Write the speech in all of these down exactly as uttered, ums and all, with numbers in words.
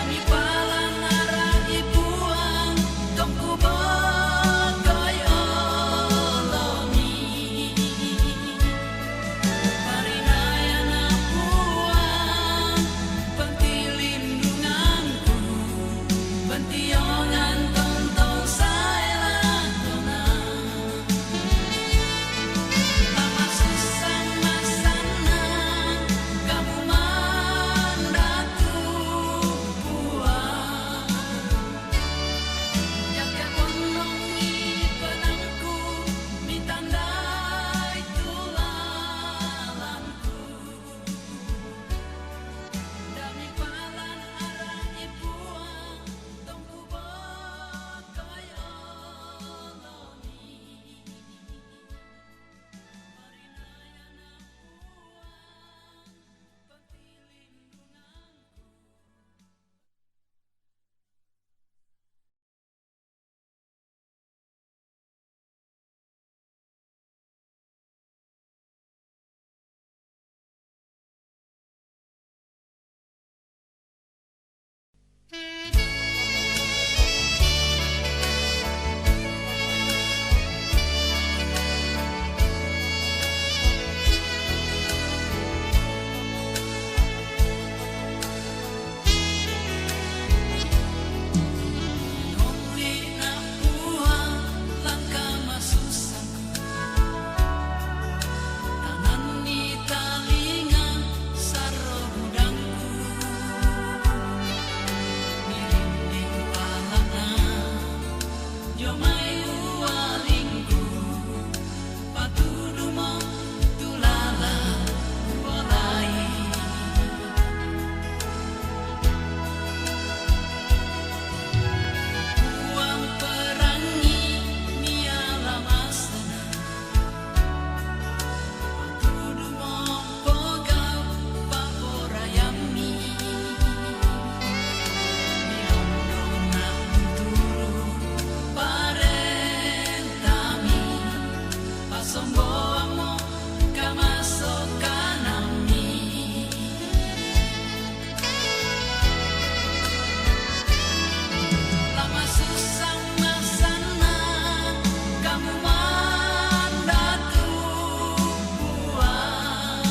Palan ara i puang, tongku bokoi olomi. Parinai ana puang, panti lindunganku, panti ongan tontong saela tona. Lama susang masanang, kamu mandatu puang. Jaka bonnong i penangku, mi tandai tulalanku. Dami palan ara i puang, tongku bokoi olomi. Tangan ni talinga sarro gudangku, mirinding palana, jomai ualingku, patudumo tulala ualai. Puang perangi niala masana, patudumo pogau paporayammi. Milondong na unturu parentami, pasomboammo kamasokanammi. Lama susang masanna, kamu mandatu puang.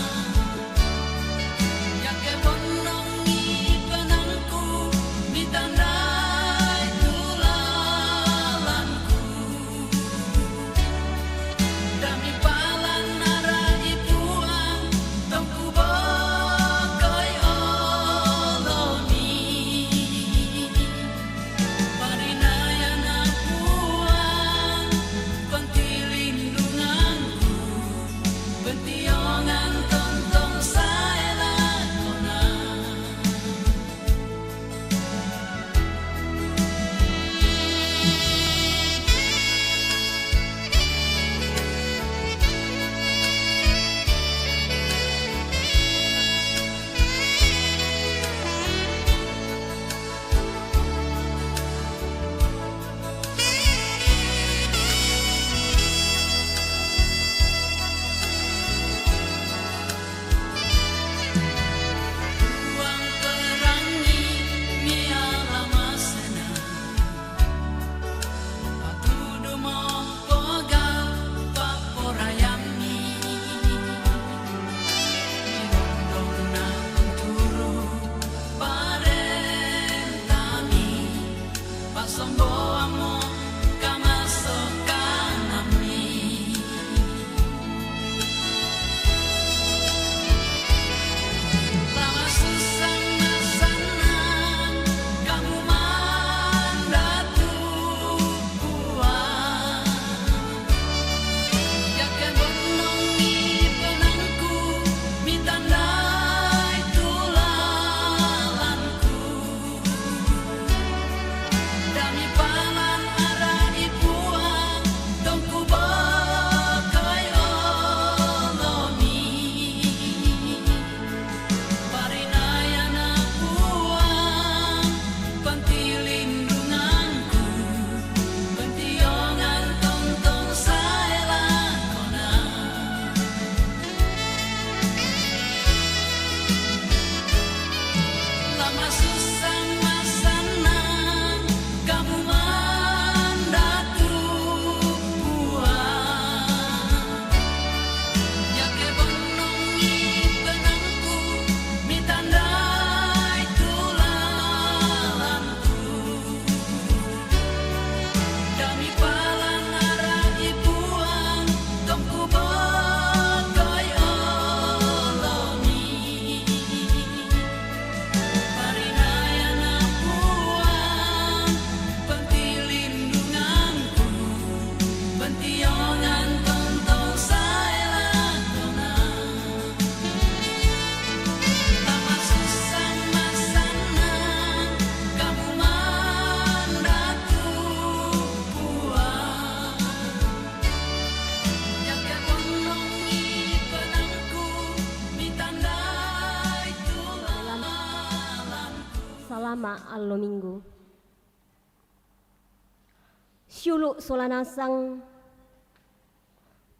Jaka bonnong i penangku, mi tandai tulalanku. Dami palan ara i puang, tongku bokoi olomi. Parinai ana puang, panti lindunganku, panti ongan tontong saela tona. Puang perangi niala masana, patudumo pogau paporayammi. Milondong na unturu parentami, pasomboammo kamasokanammi. Lama susang masanna, kamu mandatu puang. Jaka bonnong i penangku, mi tandai tulalanku. Dami palan ara i puang, tongku bokoi olomi. Parinai ana puang, panti lindunganku, panti ongan tontong saela tona. Lama susang mas allo Minggu. Siulu' sola nasang,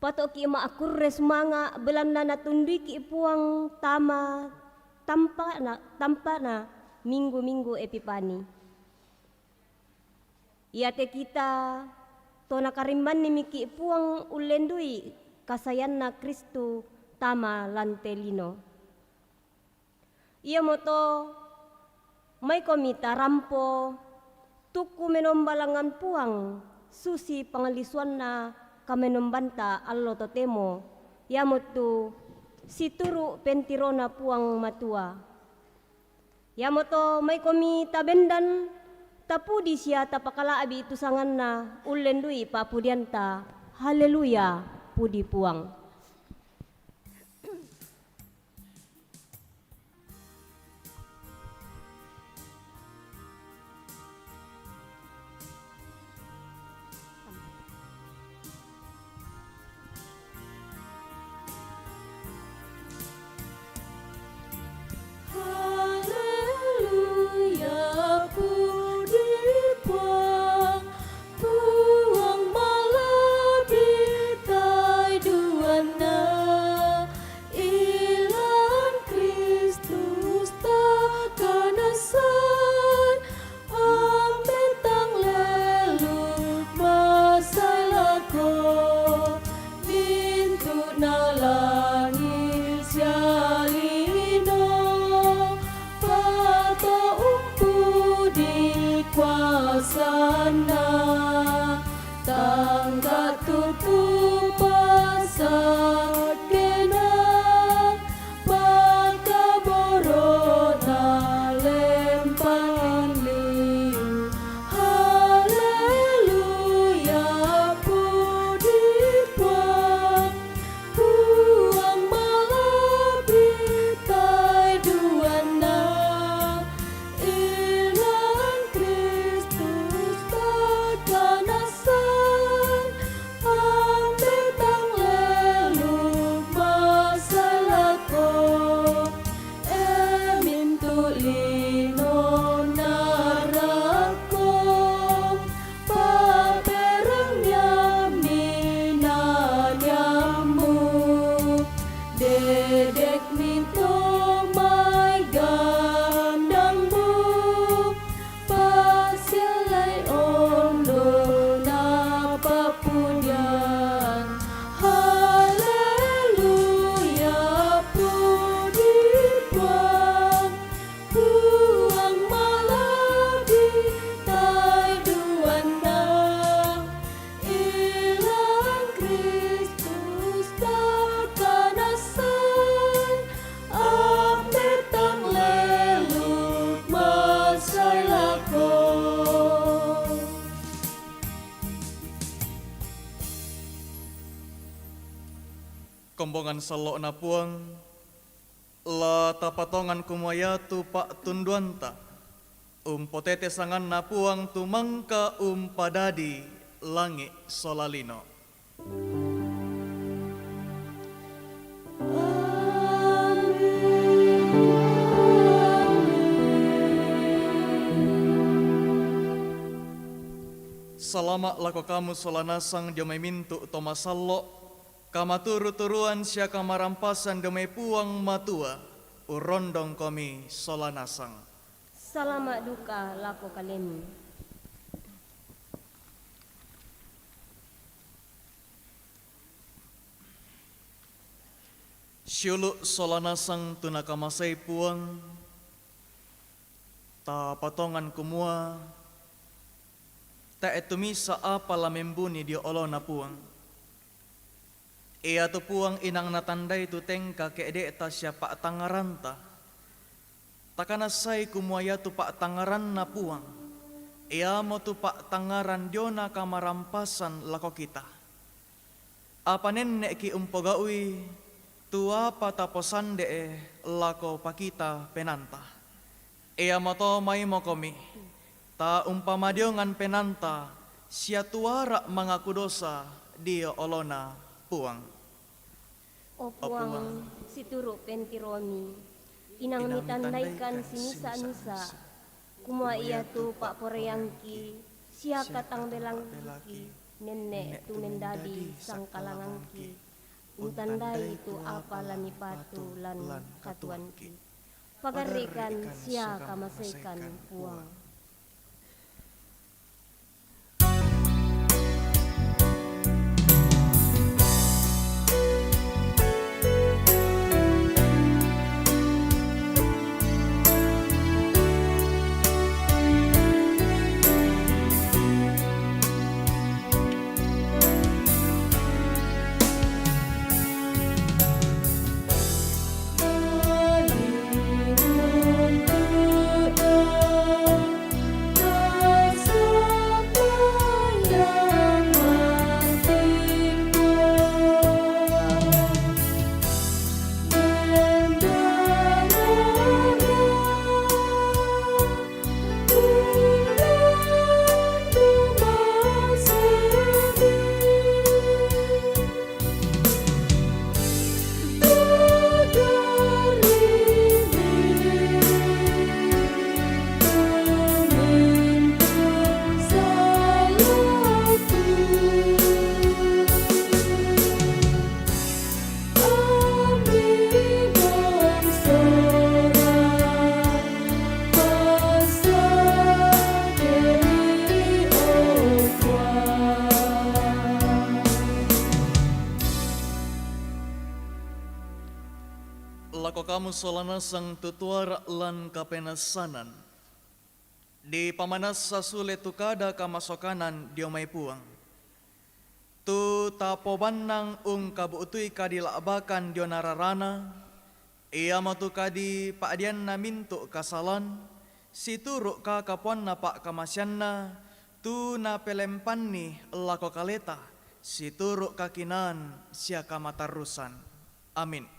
pato'ki' ma'kurre sumanga' belanna natunduiki' Puang tama tampa'na, tampa'na Minggu-minggu Epipani. Iate kita to nakarimmannimiki' Puang ullendui kasaeanna Kristus tama lante lino. Iamoto maikomi tarampo tukku menomba langngan Puang, susi pangallisuanna kamenombanta allo totemo, iamotu situru' pentirona Puang Matua. Iamoto maikomi tabendan, tapudi sia tapakala'bi tu sanganna ullendui pa'pudianta. Haleluya, pudi Puang. Haleluya, pudi Puang, Puang mala'bi tae duanna, ilan Kristus takanasan, ambe' tang lelu masae lako, mintu' nalangi' sia lino, patoumpudi kuasanna, tangka tutu pasakkena, maka boro'na lempang liu. Haleluya, pudi Puang, Puang mala'bi tae duanna, ilan Kristus takanasan, ambe' tang lelu masae lako, e mintu' lino narako, paperang yammi naniammu, dedekmi to mai gandangmu, pasiallai ondona pa'pudian. Haleluya, pudi Puang, Puang mala'bi tae duanna, ilan Kristus takanasan, ambe' tang lelu masae lako. Kombongan sallo'na Puang, la tapatongan kumua iatu pa'tunduanta umpotete sanganNa Puang tu mangka umpadadi langi' sola lino. Salama' lako kamu sola nasang dio mai mintu' to masallo', kamaturu-turuan sia kamarampasan dio mai Puang Matua, urrondongkomi sola nasang. Salama' duka lako kalemi. Siulu' sola nasang tu nakamasei Puang, tapatongan kumua, te'e tu misa' apa la membuni dio oloNa Puang. Iatu Puang inang natandai tu tengka ke'de'ta sia pa'tangngaranta. Takanassai kumua iatu pa'tangngaranNa Puang, iamotu pa'tangngaran diona kamarampasan lako kita. Apa nenne'ki' umpogau'i tu apa taposande'e lako pakita penaanta. Iamoto maimokomi, ta umpamadiongan penaanta sia tu ara' mangaku dosa dio oloNa Puang. O Puang, situru' pentiromi, inang mitandaikan simisa-misa. Kumua ia tu pa'poraiangki, sia katang belangki, nenne' tu mendadi sangkalangangki, untandai tu apa la mipatu lan katuoanki. Pagarri'kan sia kamasekan Puang. Lako kamu sola nasang tu tuara lan kapenasanan, dipamanassa sule tu kada kamasokanan dio mai Puang. Tu tapobannang ungkabu'tui kadila'bakan dio nararana, iamotu kadipa'dianna mintu' kasalan, situru' kakapuanna pa'kamaseanna, tu napelempanni lako kaleta, situru' kakinaan sia kamatarrusan. Amin.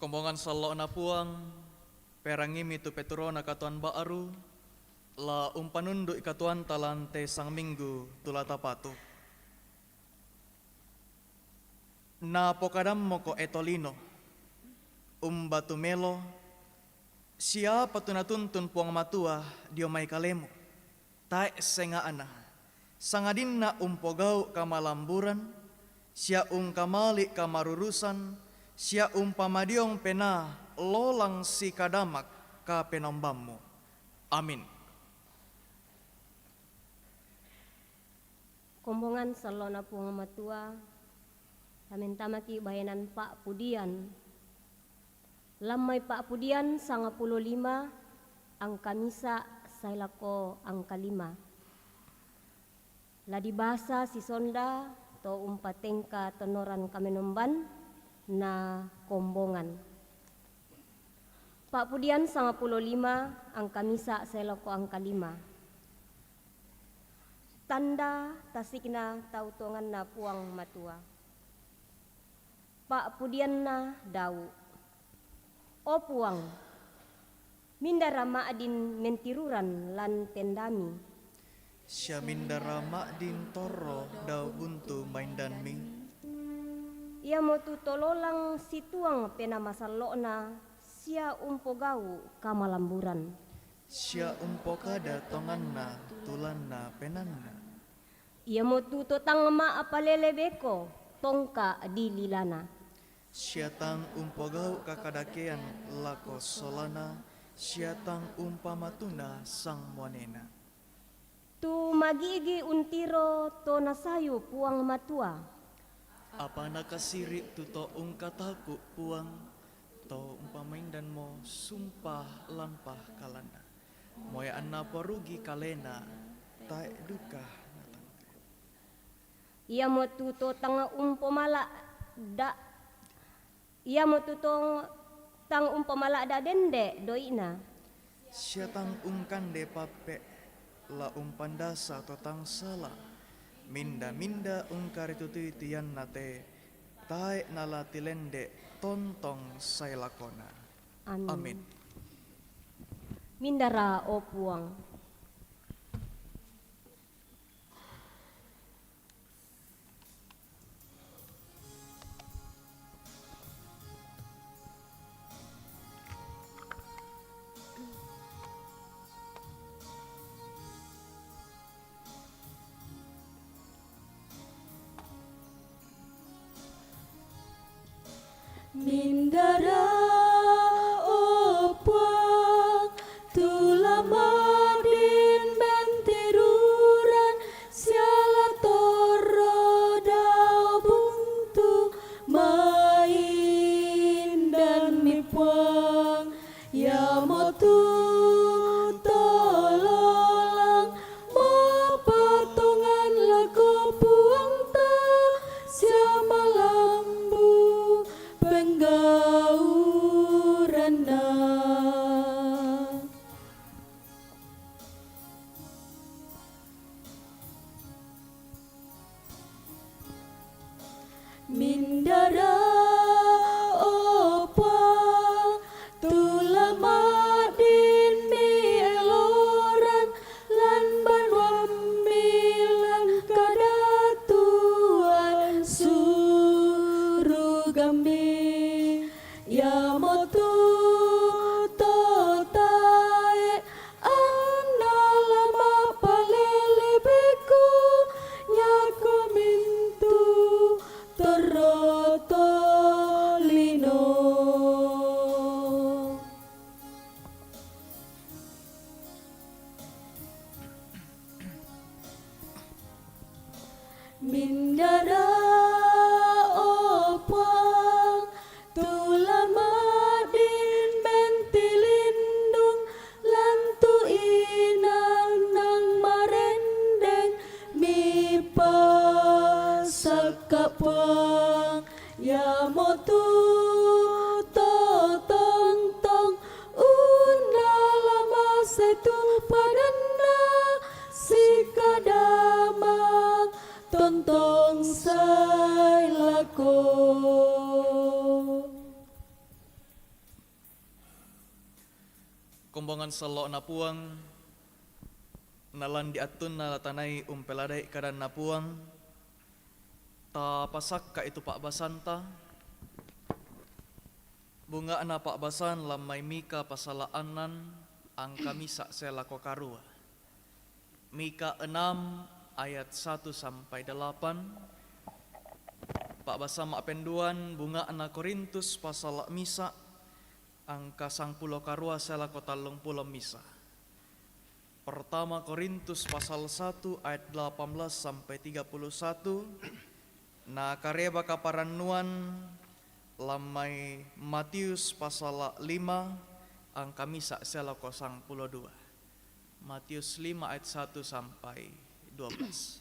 Kombongan sallo'na Puang, perangimi tu peturona katuoan ba'ru, la umpanundu'i katuoanta lan te sangminggu tu la tapatu. Napokadanmoko, e tolino, umba tu melo, siapa tu natuntun Puang Matua dio mai kalemu? Tae' senga'na, sangadinna umpogau' kamalamburan, sia ungkamali' kamarurusan, sia umpamadiong penaa lolang sikadamak Kapenombanmu. Amin. Kombongan sallo'na Puang Matua, tamentamaki' baenan pa'pudian. Lan mai Pa'pudian sangapulo lima, angka misa' sae lako angka lima. La dibasa sisonda to umpatengka tonnoran kamenomban na kombongan. Pa'pudian sangpulo lima, angka misa' sae lako angka lima. Tanda tasikna tau tonganna Puang Matua. Pa'pudianna Daud. O Puang, mindara ma'din mentiruran lan tendami. Sia mindara ma'din torro dao buntu maindanmi. Iamotu to lolang situang penaa masallo'na, sia umpogau' kamalamburan. Sia umpokada tonganna tulanna penaanna. Iamotu to tang ma'palele beko tongka' dililana. Sia tang umpogau' kakadakean lako solana, sia tang umpamatuna sangmuanena. Tu magi'gi' untiro to nasayu Puang Matua. Apa nakasiri' tu to ungkataku' Puang, to umpamaindanmo sumpah lan pahkalanna. Moe anna porugi kalena, tae' duka natangke. Iamotu to tang umpomala' da, iamotu to tang umpomala' da dende doi'na. Sia tang ungkande pappe', la umpandasa to tang sala. Minda-minda ungkaritutui tianna te, tae' nala tilende tontong sae lakona. Amin. Amin. Mindara, o Puang. Mindara, o Puang, tu la ma'din mentiruran, sia la torro dao buntu maindanmi Puang. Iamotu to lolang mapatongan lako Puangta, sia malambu penggauranna. Mindara, o Puang, tu la ma'din mieloran, lan banuammi lan kadatuan surugammi. Iamotu to tae' anna la ma'palele beko, iakomintu torro tolino. Mindara, o Puang, tu la ma'din mentilindung, lan tu inang nang marendeng mipasakka' Puang. Iamotu to tontong unna la masetu padanna sikadamang tontong sae lako. Kombongan sallo'na Puang, nalan di attunna la tanai umpeladai kadanna Puang, tapasakka'i tu pa'basanta. Bunga'na pa'basan lan mai Mika pasala' annan, angka misa' sae lako karua. Mika enam ayat satu sampai delapan. Pa'basa ma'penduan, bunga'na Korintus pasala' misa', angka sangpulo karua sae lako tallungpulo misa'. Pertama Korintus pasal satu ayat delapan belas sampai tiga puluh satu, na kareba kaparannuan lan mai Matius pasal lima angka misa' sae lako sangpulo dua. Matius lima ayat satu sampai dua belas.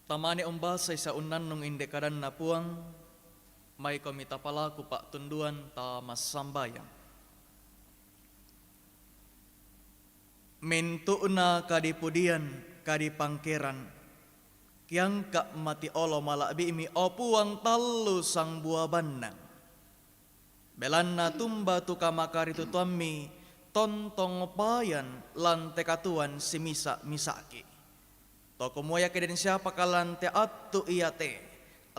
Tamane umbasai sa unnannung inde kadanna Puang, maikomi tapalaku pa'tunduan ta massambayang. Mintu'na kadipudian, kadipangkeran, kiangka' mati olo mala'bi'mi, o Puang, tallu sangbua bannang. Belanna tumba tu kamakaritutuammi tontong payan lan te katuoan simisa-misa'ki. To kumua iake den siapaka' lan te attu iate,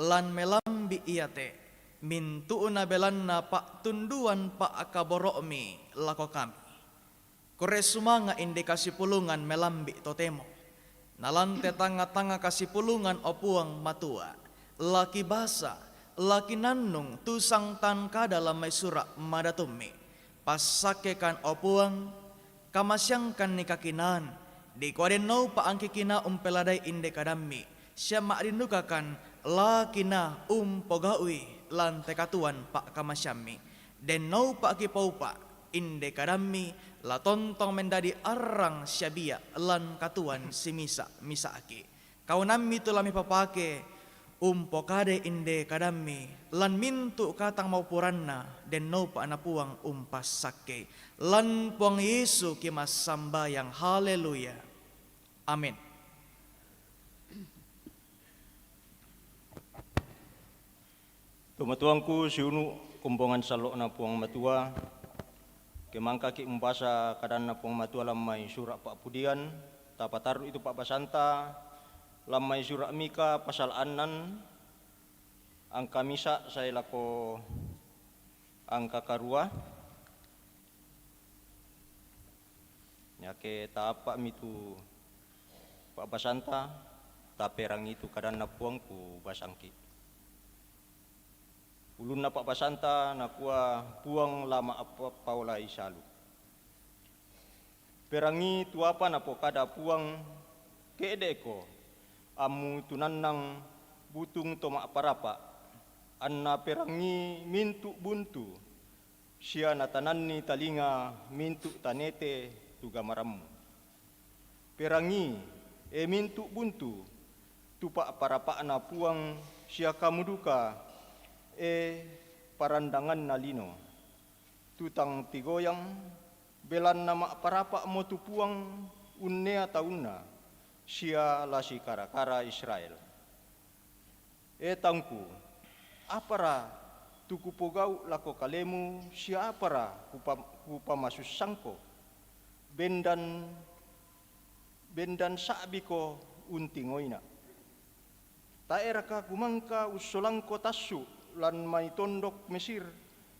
lan melambi' iate, mintu'na belanna pa'tunduan pa'kaboro'mi lako kami. Kurre sumanga' inde kasipulungan melambi' totemo. Na lan te tangnga-tangnga kasipulungan, o Puang Matua, la kibasa, la kinannung tu sangtan kada lan mai sura' madatummi. Passakkekan, o Puang, kamasiangkanni kakinaan, dikua dennoupa' angkikinaa umpeladai inde kadammi, sia ma'dindukakan la kinaa umpogau'i lan te katuoan pa'kamasiammi. Dennoupa' kipoupa', inde kadammi la tontong mendadi arrang sia bia' lan katuoan simisa-misa'ki. Kaunammi tu la mipapake umpokadai inde kadammi lan mintu' katang maupuranna, dennoupa' na Puang umpassakkei. Lan Puang Yesu kimassambayang. Haleluya. Amin. Tomatuangku siunu' kombongan sallo'na Puang Matua, ke mangkaki' umbasa kadanna Puang Matua lan mai sura' pa'pudian, tapatarru'i tu pa'basanta lan mai sura' Mika pasal annan, angka misa' sae lako angka karua. Iake taappa'mi tu pa'basanta, taperangi tu kadanna Puang kubasangki'. Ulunna pa'basanta, nakua Puang la ma'paolai salu. Perangi tu apa napokada Puang, ke'de'ko ammu tunannang butung to ma'parapa', anna perangi mintu' buntu, sia natananni talinga mintu' tanete tu gamarammu. Perangi, e mintu' buntu, tu pa'parapa'na Puang, sia kamu duka, e parandanganna lino, tu tang tigoyang, belanna ma'parapa'mo tu Puang unnea taunna, sia la sikara-kara Israel. E taungku, apara tu kupogau' lako kalemu, sia apara kupa-, kupamasussangko? Bendan, bendan sa'biko untingoina. Tae'raka kumangka ussolangko tassu' lan mai tondok Mesir,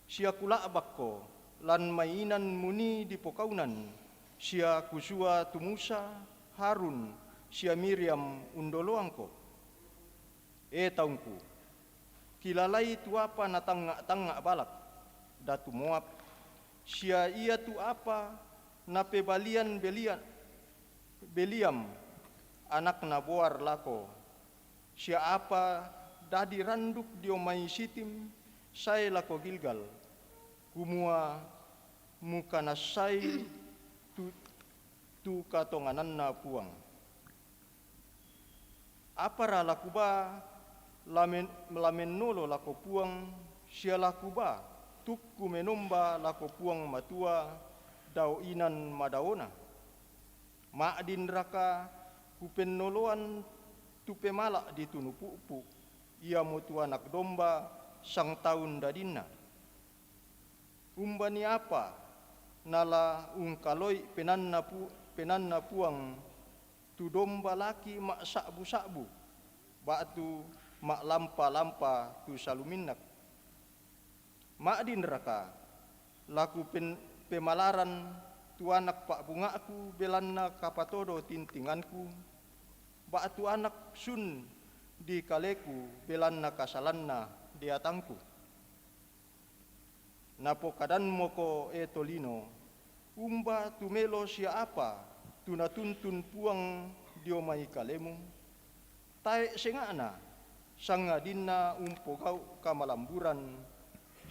sia kula'bakko lan mai inan munii dipokaunan, sia kusua tu Musa, Harun, sia Miriam undoloangko? E taungku, kilalai tu apa natangnga'-tangnga' Balak, datu Moab, sia iatu apa napebalian Belia-, Beliam, anakna Boar lako, sia apa dadi randuk dio mai Sitim sae lako Gilgal, kumua mukanassai tu, tu katongananna Puang. Apara la kuba la men-, la mennolo lako Puang, sia la kuba tukku menomba lako Puang Matua dao inan madaona? Ma'dinraka kupennoloan tu pemala' ditunu pu'pu', iamotu anak domba sangtaun dadinna? Umbani apa nala ungkaloi' penaanna Pu-, penaanna Puang tu domba laki ma'sa'bu-sa'bu, ba'tu ma'lampa-lampa tu saluminnak? Ma'dinraka la kupen-, pemalaran tu anak pa'bunga'ku belanna kapatodo tintinganku, ba'tu anak sun di kaleku belanna kasalanna deatangku? Napokadanmoko, e tolino, umba tu melo sia apa tu natuntun Puang dio mai kalemu? Tae' senga'na, sangadinna umpogau' kamalamburan,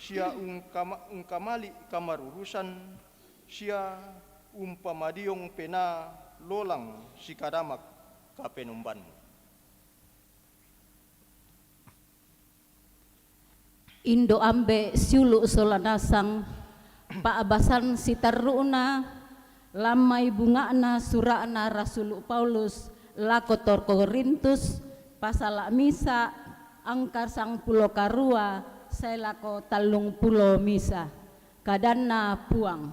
sia ungkama-, ungkamali' kamarurusan, sia umpamadiong penaa lolang sikadamak kapenombanmu. Indo' ambe' siulu' sola nasang, pa'basan sitarru'na lan mai bunga'na sura'na Rasulu' Paulus lako to Korintus, pasala' misa', angka sangpulo karua sae lako tallungpulo misa'. Kadanna Puang.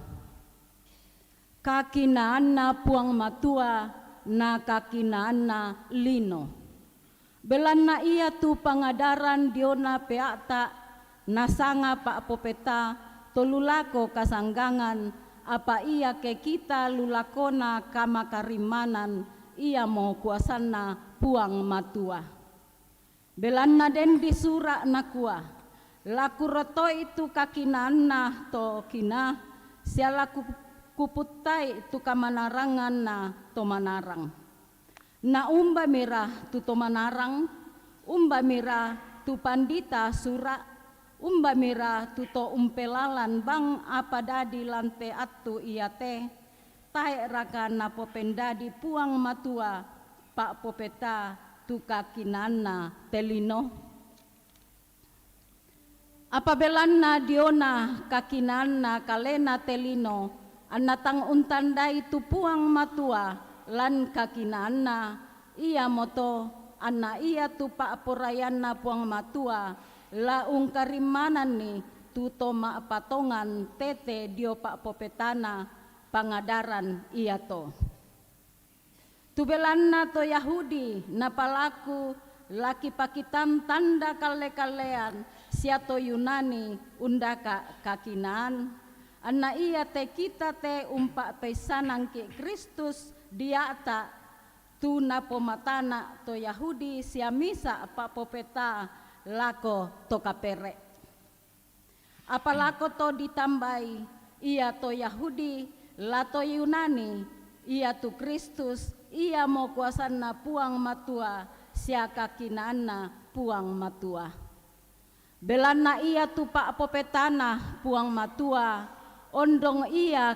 Kakinaanna Puang Matua na kakinaanna lino. Belanna iatu pangadaran diona pea'ta nasanga pa'popeta to lu lako kasanggangan, apa ia ke kita lu lakona kamakarimmanan, iamo kuasanna Puang Matua. Belanna den disura' nakua, "La kurotoi tu kakinaanna to kinaa, sia la ku-, kuputtai tu kamanaranganna to manarang." Na umbamira tu to manarang? Umbamira tu pandita sura'? Umbamira tu to umpelalan bang apa dadi lan te attu iate? Tae'raka napopendadi Puang Matua pa'popeta tu kakinaanna te lino? Apa belanna diona kakinaanna kalena te lino, anna tang untandai tu Puang Matua lan kakinaanna, iamoto anna iatu pa'poraianna Puang Matua la ungkarimmananni tu to ma'patongan tete dio pa'popetana pangadaran iato. Tu belanna to Yahudi napalaku la kipakitan tanda kalle-kallean, sia to Yunani undaka' kakinaan, anna iate kita te umpa'peissanangki' Kristus dia'ta, tu napomatana' to Yahudi sia misa' pa'popeta lako to kapere'. Apa lako to ditambai, ia to Yahudi, la to Yunani, iatu Kristus, iamo kuasanna Puang Matua sia kakinaanna Puang Matua. Belanna iatu pa'popetana Puang Matua, ondong ia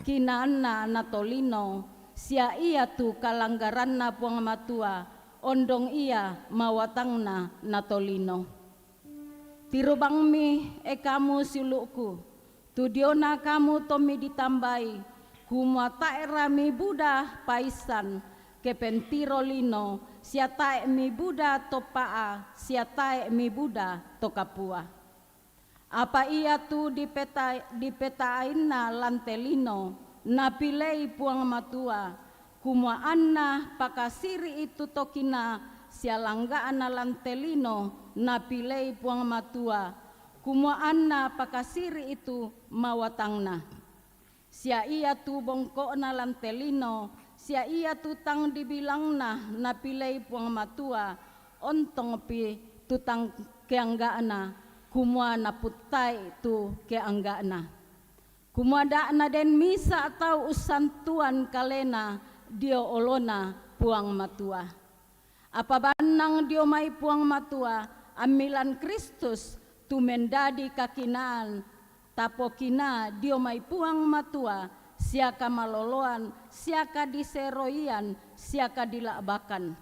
kinaanna natolino, sia iatu kalanggaranna Puang Matua, ondong ia mawatangna natolino. Tirubangmi, e kamu siulu'ku, tu diona kamu tommi ditambai, kumua tae'ra mibuda paissan, ke pentiro lino, sia tae' mibuda to pa'a, sia tae' mibuda to kapua. Apa iatu dipeta-, dipetaainna lan te lino, napilei Puang Matua, kumua anna pakasiri'i tu to kinaa sia langga'na lan te lino napilei Puang Matua, kumua anna pakasiri'i tu mawatangna. Sia iatu bongko'na lan te lino, sia iatu tang dibilangna napilei Puang Matua, ontongpi tu tang keangga'na, kumua naputtai tu keangga'na. Kumua da' naden misa' tau ussantuan kalena dio olona Puang Matua. Apa bannang dio mai Puang Matua, ammilan Kristus, tu mendadi kakinaan, tapokinaa dio mai Puang Matua, sia kamaloloan, sia kadiseroian, sia kadila'bakan.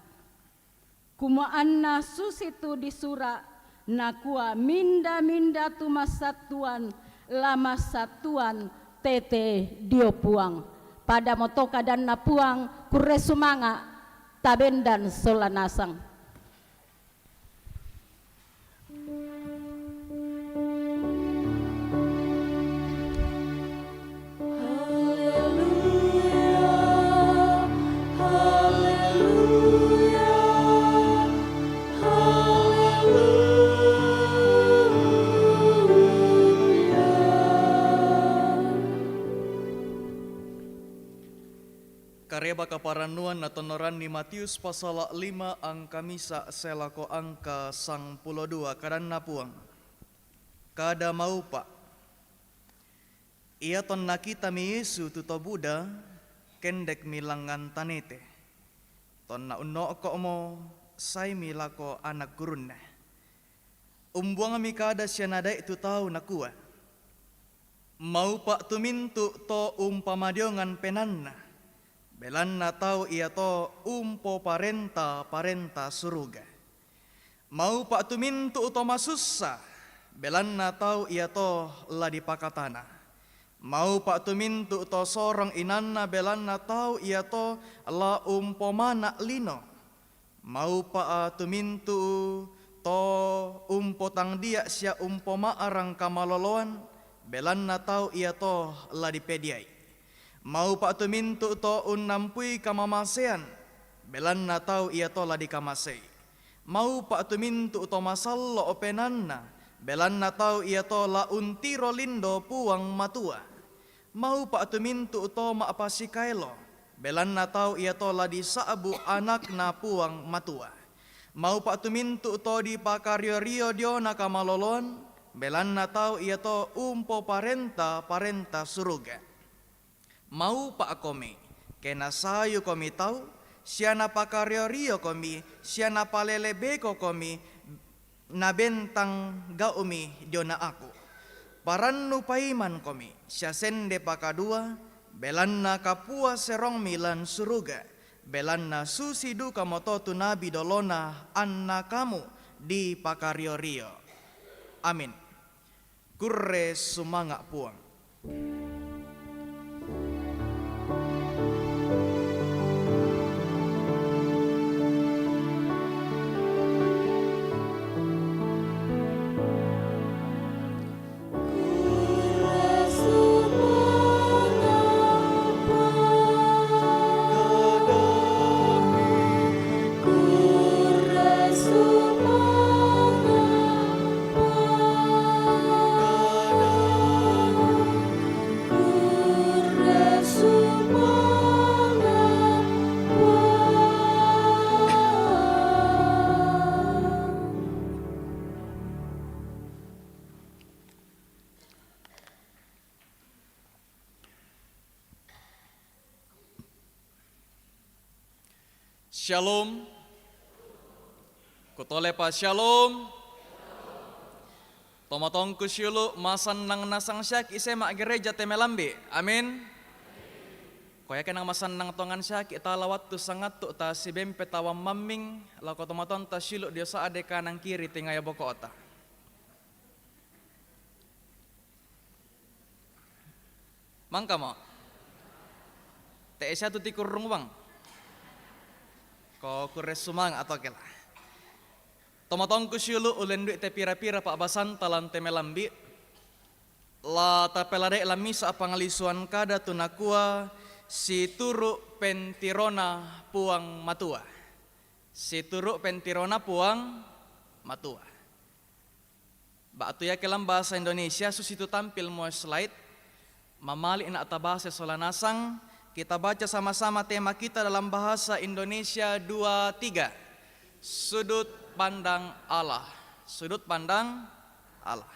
Kumua anna susitu disura', nakua, "Minda-minda tu massattuan, la massattuan tete dio Puang." Padamoto kadanna Puang, kurre sumanga', tabendan sola nasang. Kareba kaparannuan natonnoranni Matius pasala' lima angka misa' sae lako angka sangpulo dua, kadanna Puang. Kada maupa'. Ia tonna kitami Yesu tu to buda, kendekmi langngan tanete. Tonna unno'ko'mo, saemi lako ana' gurunna. Umbuangmi kada sia nadai' tu tau, nakua, "Maupa' tu mintu' to umpamadiongan penaanna, belanna tau iato umpoparenta-parenta suruga. Maupa' tu mintu' to masussa, belanna tau iato la dipakatana. Maupa' tu mintu' to sorong inanna belanna tau iato la umpomana' lino. Maupa' tu mintu' to umpotangdia' sia umpoma'rang kamaloloan, belanna tau iato la dipediai. Maupa' tu mintu' to unnampui kamamasean, belanna tau iato la dikamasei. Maupa' tu mintu' to masallo' penaanna, belanna tau iato la untiro lindo Puang Matua. Maupa' tu mintu' to ma'pasikaelo, belanna tau iato la disa'bu' anakna Puang Matua. Maupa' tu mintu' to dipakario-rio diona kamaloloan, belanna tau iato umpoparenta-parenta suruga. Maupa'komi, ke nasayukomi tau, sia napakario-riokomi, sia napalelebekokomi, nabentang gau'mi diona aku. Parannu paimankomi, sia sende pakadua, belanna kapua serongmi lan suruga, belanna susi dukamoto tu nabi dolona anna kamu dipakario-rio. Amin. Kurre sumanga' Puang. Shalom. Kutolepa shalom. Tomatongku siulu', masannang nasang siaki' sema' gereja te melambi'. Amin. Ko iake nang masannang tongan siaki' tala wattu sangattu' tasibempe tawang mamming lako tomatonta siulu' dio sa'de kanan kiri tingayo boko'ta. Mangkamo. Te'e siatu tikurrung uang. Ko kurre sumanga' to kela. Tomatongku siulu', ulendui te pira-pira pa'basanta lan te melambi'. La tapeladai lan misa' pangalisuan kada tu nakua, situru' pentirona Puang Matua. Situru' pentirona Puang Matua. Ba'tu iake lam bahasa Indonesia, susitu tampil mo slide, mamali' na' tabase sola nasang, kita baca sama-sama tema kita dalam bahasa Indonesia dua, tiga. Sudut pandang Allah. Sudut pandang Allah.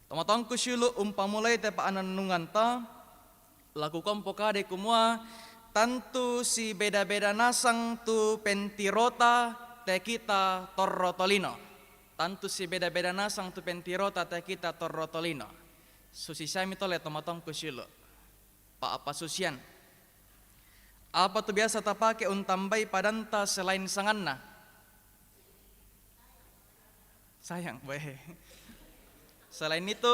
Tomatongku siulu', umpamulai te pa'annunganta, la kukampo kadai kumua, tantu sibeda-beda nasang tu pentirota te kita torro tolino. Tantu sibeda-beda nasang tu pentirota te kita torro tolino. Susi siami tole tomatongku siulu'. Pa'pasusian. Apa tu biasa tapake untambai padanta selain sanganna? Sayang, boe. Selain itu,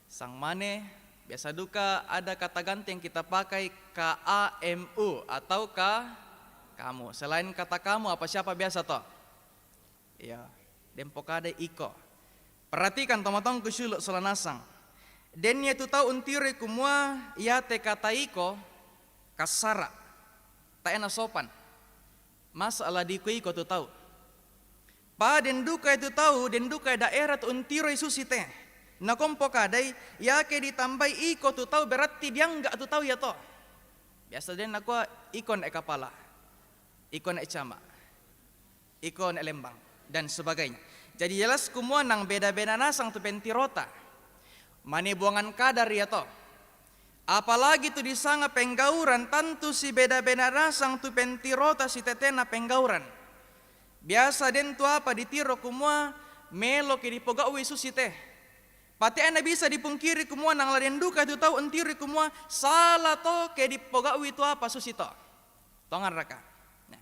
sang mane, biasa duka ada kata ganti yang kita pakai, K A M U atau ka-, kamu. Selain kata kamu, apa siapa biasa to? Iya, den pokadai iko. Perhatikan, tomatongku siulu' sola nasang. Den iatu tau untiroi kumua iate kata iko kassara', tae' nasopan. Masa' la diiko-iko tu tau? Pa den dukai tu tau, den dukai daerah tu untiroi susi te. Nakompo kadai, iake ditambai iko tu tau berarti diangga' tu tau iato. Biasa den nakua, iko ne kapala, iko ne cama', iko ne lembang, dan sebagainya. Jadi jelas kumua nang beda-beda nasang tu pentirota. Mane buangan kadar iato. Apalagi tu disanga penggauran, tantu sibeda-beda nasang tu pentirota sitetena penggauran. Biasa den tu apa ditiro kumua meloki dipogau'i susi te. Pati ena bisa dipungkiri kumua nang la den duka tu tau untiroi kumua sala to ke dipogau'i tu apa susi to. Tongan raka. Nah.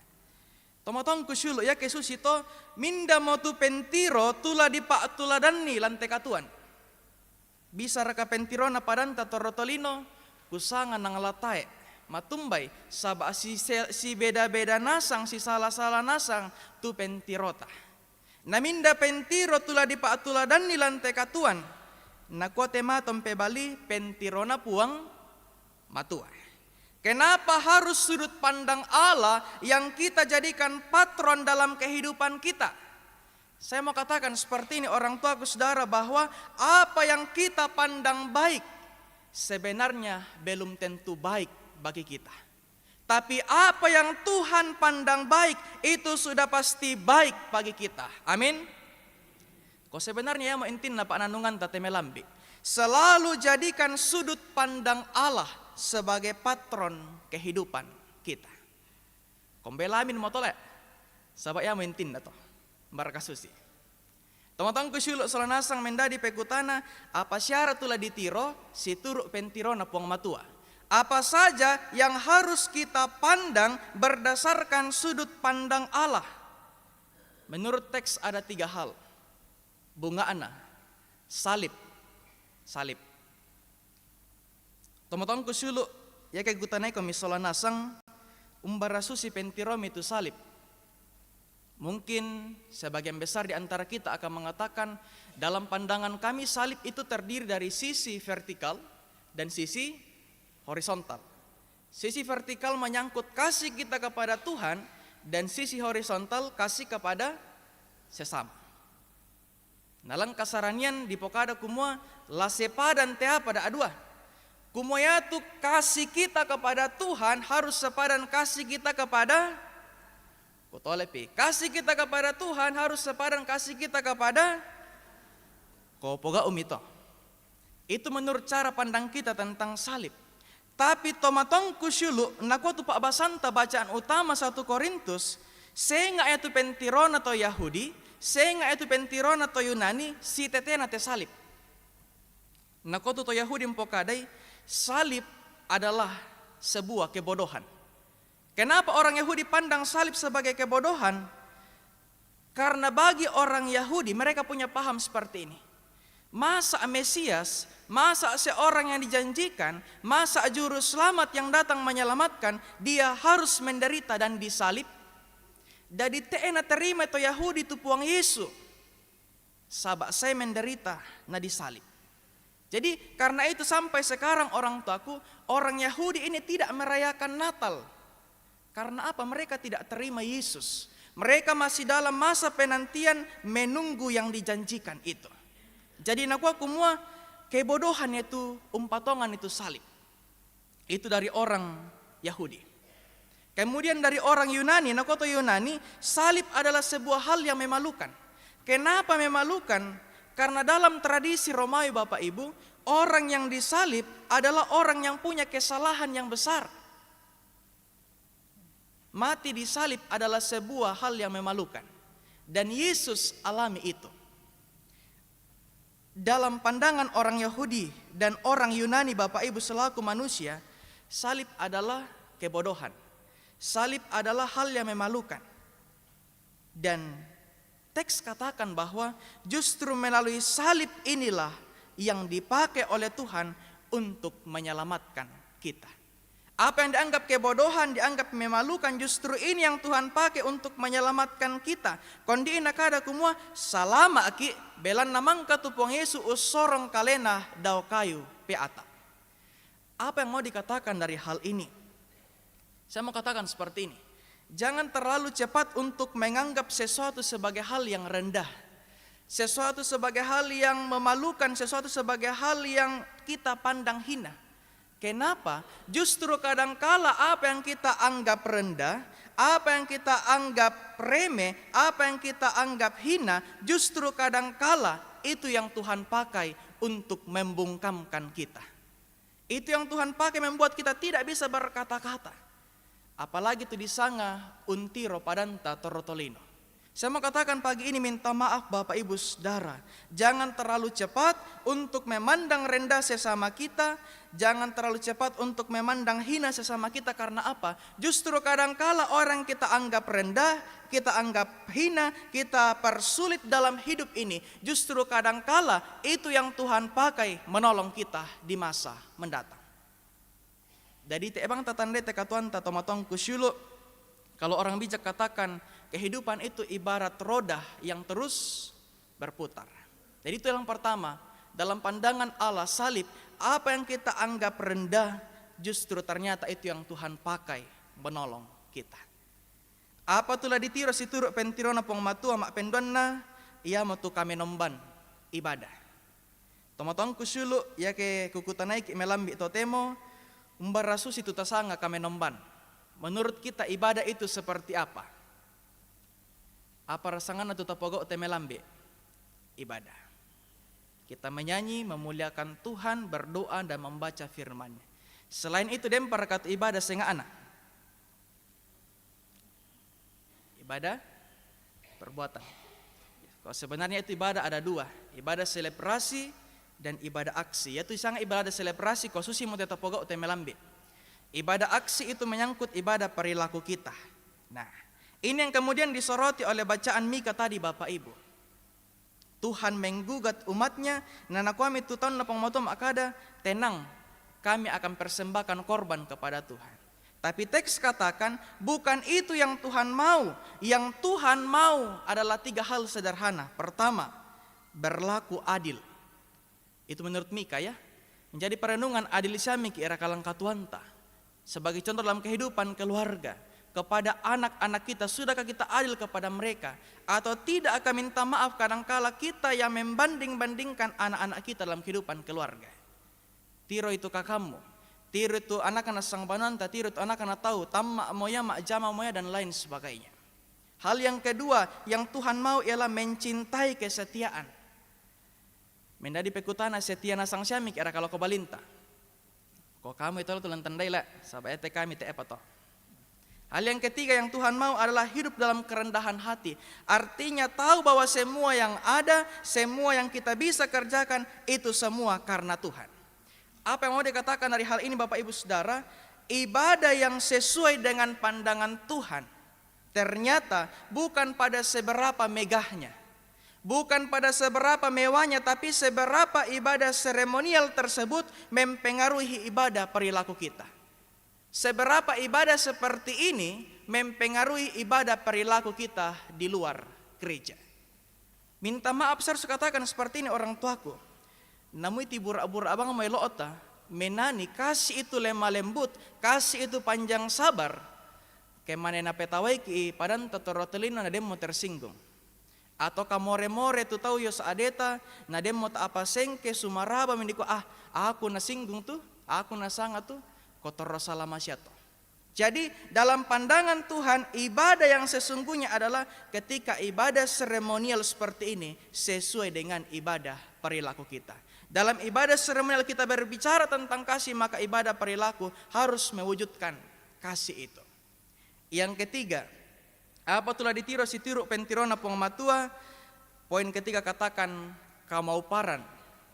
Tomatongku syulu', ya ke susi to, minda mo tu pentiro tu la dipa'tuladanni lan te katuoan. Bisaraka pentirona padanta torro tolino, kusanga nang la tae' matumbai, saba' si, sibeda-beda nasang, sisala-sala nasang tu pentirota. Na minda pentiro tu la dipa'tuladanni lan te katuoan, nakua te mato mpebali, pentirona Puang Matua. Kenapa harus sudut pandang Allah yang kita jadikan patron dalam kehidupan kita? Saya mau katakan seperti ini, orang tuaku, saudara, bahwa apa yang kita pandang baik sebenarnya belum tentu baik bagi kita. Tapi apa yang Tuhan pandang baik, itu sudah pasti baik bagi kita. Amin. Ko sebenarnya iamo intinna pa'nannunganta te melambi'. Selalu jadikan sudut pandang Allah sebagai patron kehidupan kita. Ko mbela amin mo tole, saba' iamo intinna to. Mbaraka susi. Tomatongku syulu', sola nasang mendadi pekutana, apa syarat tu la ditiro situru' pentirona Puang Matua? Apa saja yang harus kita pandang berdasarkan sudut pandang Allah? Menurut teks ada tiga hal. Bunga'na, salib, salib. Tomatongku syulu', ya ke kutanaiko mi sola nasang, umbara susi pentiromi tu salib? Mungkin sebagian besar di antara kita akan mengatakan, dalam pandangan kami salib itu terdiri dari sisi vertikal dan sisi horizontal. Sisi vertikal menyangkut kasih kita kepada Tuhan, dan sisi horizontal kasih kepada sesama. Na lan kasaranian dipokada kumua, la sepadan te apa da adua. Kumua iatu kasih kita kepada Tuhan harus sepadan kasih kita kepada, kutolepi, kasih kita kepada Tuhan harus sepadan kasih kita kepada, ko pogau'mi to. Itu menurut cara pandang kita tentang salib. Tapi tomatongku syulu', nakua tu pa'basanta bacaan utama satu Korintus, senga' iatu pentirona to Yahudi, senga' iatu pentirona to Yunani, sitetena te salib. Nakua tu to Yahudi mpokadai, salib adalah sebuah kebodohan. Kenapa orang Yahudi pandang salib sebagai kebodohan? Karena bagi orang Yahudi, mereka punya paham seperti ini. Masa Mesias, masa seorang yang dijanjikan, masa juru selamat yang datang menyelamatkan, dia harus menderita dan disalib? Jadi te'na terima to Yahudi tu Puang Yesu, saba' sae menderita na disalib. Jadi karena itu sampai sekarang orang tuaku, orang Yahudi ini tidak merayakan Natal. Karena apa? Mereka tidak terima Yesus. Mereka masih dalam masa penantian menunggu yang dijanjikan itu. Jadi nakua kumua, kebodohan itu umpatongan itu salib. Itu dari orang Yahudi. Kemudian dari orang Yunani, nakua to Yunani, salib adalah sebuah hal yang memalukan. Kenapa memalukan? Karena dalam tradisi Romawi, Bapak Ibu, orang yang disalib adalah orang yang punya kesalahan yang besar. Mati di salib adalah sebuah hal yang memalukan. Dan Yesus alami itu. Dalam pandangan orang Yahudi dan orang Yunani, Bapak Ibu, selaku manusia, salib adalah kebodohan. Salib adalah hal yang memalukan. Dan teks katakan bahwa justru melalui salib inilah yang dipakai oleh Tuhan untuk menyelamatkan kita. Apa yang dianggap kebodohan, dianggap memalukan, justru ini yang Tuhan pakai untuk menyelamatkan kita. Kondi nakada kumua, salama'ki', belanna mangka tu Puang Yesu ussorong kalena dao kayu pe ata'. Apa yang mau dikatakan dari hal ini? Saya mau katakan seperti ini. Jangan terlalu cepat untuk menganggap sesuatu sebagai hal yang rendah. Sesuatu sebagai hal yang memalukan, sesuatu sebagai hal yang kita pandang hina. Kenapa? Justru kadangkala apa yang kita anggap rendah, apa yang kita anggap remeh, apa yang kita anggap hina, justru kadangkala itu yang Tuhan pakai untuk membungkamkan kita. Itu yang Tuhan pakai membuat kita tidak bisa berkata-kata. Apalagi tu disanga untiro padanta torro tolino. Saya mau katakan pagi ini, minta maaf Bapak Ibu Saudara. Jangan terlalu cepat untuk memandang rendah sesama kita, jangan terlalu cepat untuk memandang hina sesama kita. Karena apa? Justru kadangkala orang kita anggap rendah, kita anggap hina, kita persulit dalam hidup ini, justru kadangkala itu yang Tuhan pakai menolong kita di masa mendatang. Jadi, te ebang tatandai te katuanta, tomatongku syulu, kalau orang bijak katakan, kehidupan itu ibarat roda yang terus berputar. Jadi, itu yang pertama, dalam pandangan Allah, salib, apa yang kita anggap rendah, justru ternyata itu yang Tuhan pakai menolong kita. Apa tu la ditiro situru' pentirona Puang Matua, ma'penduanna, iamo tu kamenomban ibadah. Tomatongku syulu, iake kukutanaiki melambi' totemo, umbara susi tu tasanga kamenomban? Menurut kita, ibadah itu seperti apa? Apa rasanganna tu tapogau' te melambi'? Ibadah. Kita menyanyi, memuliakan Tuhan, berdoa, dan membaca firman-Nya. Selain itu, den parakatu ibadah senga'na. Ibadah perbuatan. Kalau sebenarnya itu ibadah ada dua, ibadah selebrasi dan ibadah aksi. Yaitu sanga ibadah selebrasi, ko susimo te tapogau' te melambi'. Ibadah aksi itu menyangkut ibadah perilaku kita. Nah, ini yang kemudian disoroti oleh bacaan Mika tadi, Bapak Ibu. Tuhan menggugat umat-Nya, na nakuami tu taunna Puang Matua ma'kada, "Tenang, kami akan persembahkan korban kepada Tuhan." Tapi teks katakan, bukan itu yang Tuhan mau. Yang Tuhan mau adalah tiga hal sederhana. Pertama, berlaku adil. Itu menurut Mika, ya. Menjadi perenungan, adil siamiki' era kalangkatuanta. Sebagai contoh dalam kehidupan keluarga, kepada anak-anak kita, sudahkah kita adil kepada mereka? Atau tidakkah, minta maaf, kadangkala kita yang membanding-bandingkan anak-anak kita dalam kehidupan keluarga? Tiro itu kakammu, tiro itu anakna sangbanuanta, tiro itu anakna tau, tamma'mo ia, ma'jamamo ia, dan lain sebagainya. Hal yang kedua yang Tuhan mau ialah mencintai kesetiaan. Mendadi pekutana, setia nasang siamiki' era kalo ko balinta? Ko kamu itu tu lantandai la, saba' ete kami te epa to. Hal yang ketiga yang Tuhan mau adalah hidup dalam kerendahan hati. Artinya, tahu bahwa semua yang ada, semua yang kita bisa kerjakan, itu semua karena Tuhan. Apa yang mau dikatakan dari hal ini, Bapak Ibu Saudara? Ibadah yang sesuai dengan pandangan Tuhan ternyata bukan pada seberapa megahnya, bukan pada seberapa mewahnya, tapi seberapa ibadah seremonial tersebut mempengaruhi ibadah perilaku kita. Seberapa ibadah seperti ini mempengaruhi ibadah perilaku kita di luar gereja. Minta maaf, saya harus katakan seperti ini, orang tuaku. Namu iti bura'-bura' bang mo elo'ta, menani, kasih itu lemah lembut, kasih itu panjang sabar. Ke mane napetawaiki' padanta torro tellino, na demmo tersinggung. Atau kamore-more tu tau iyo sa'adeta, na demmo ta'apa sengke, sumaraba mendiko, "Ah, aku nasinggung tu, aku nasanga tu," ko torro salama sia to. Jadi, dalam pandangan Tuhan, ibadah yang sesungguhnya adalah ketika ibadah seremonial seperti ini sesuai dengan ibadah perilaku kita. Dalam ibadah seremonial kita berbicara tentang kasih, maka ibadah perilaku harus mewujudkan kasih itu. Yang ketiga, apa tu la ditiro situru' pentirona Puang Matua? Poin ketiga katakan, kamauparan,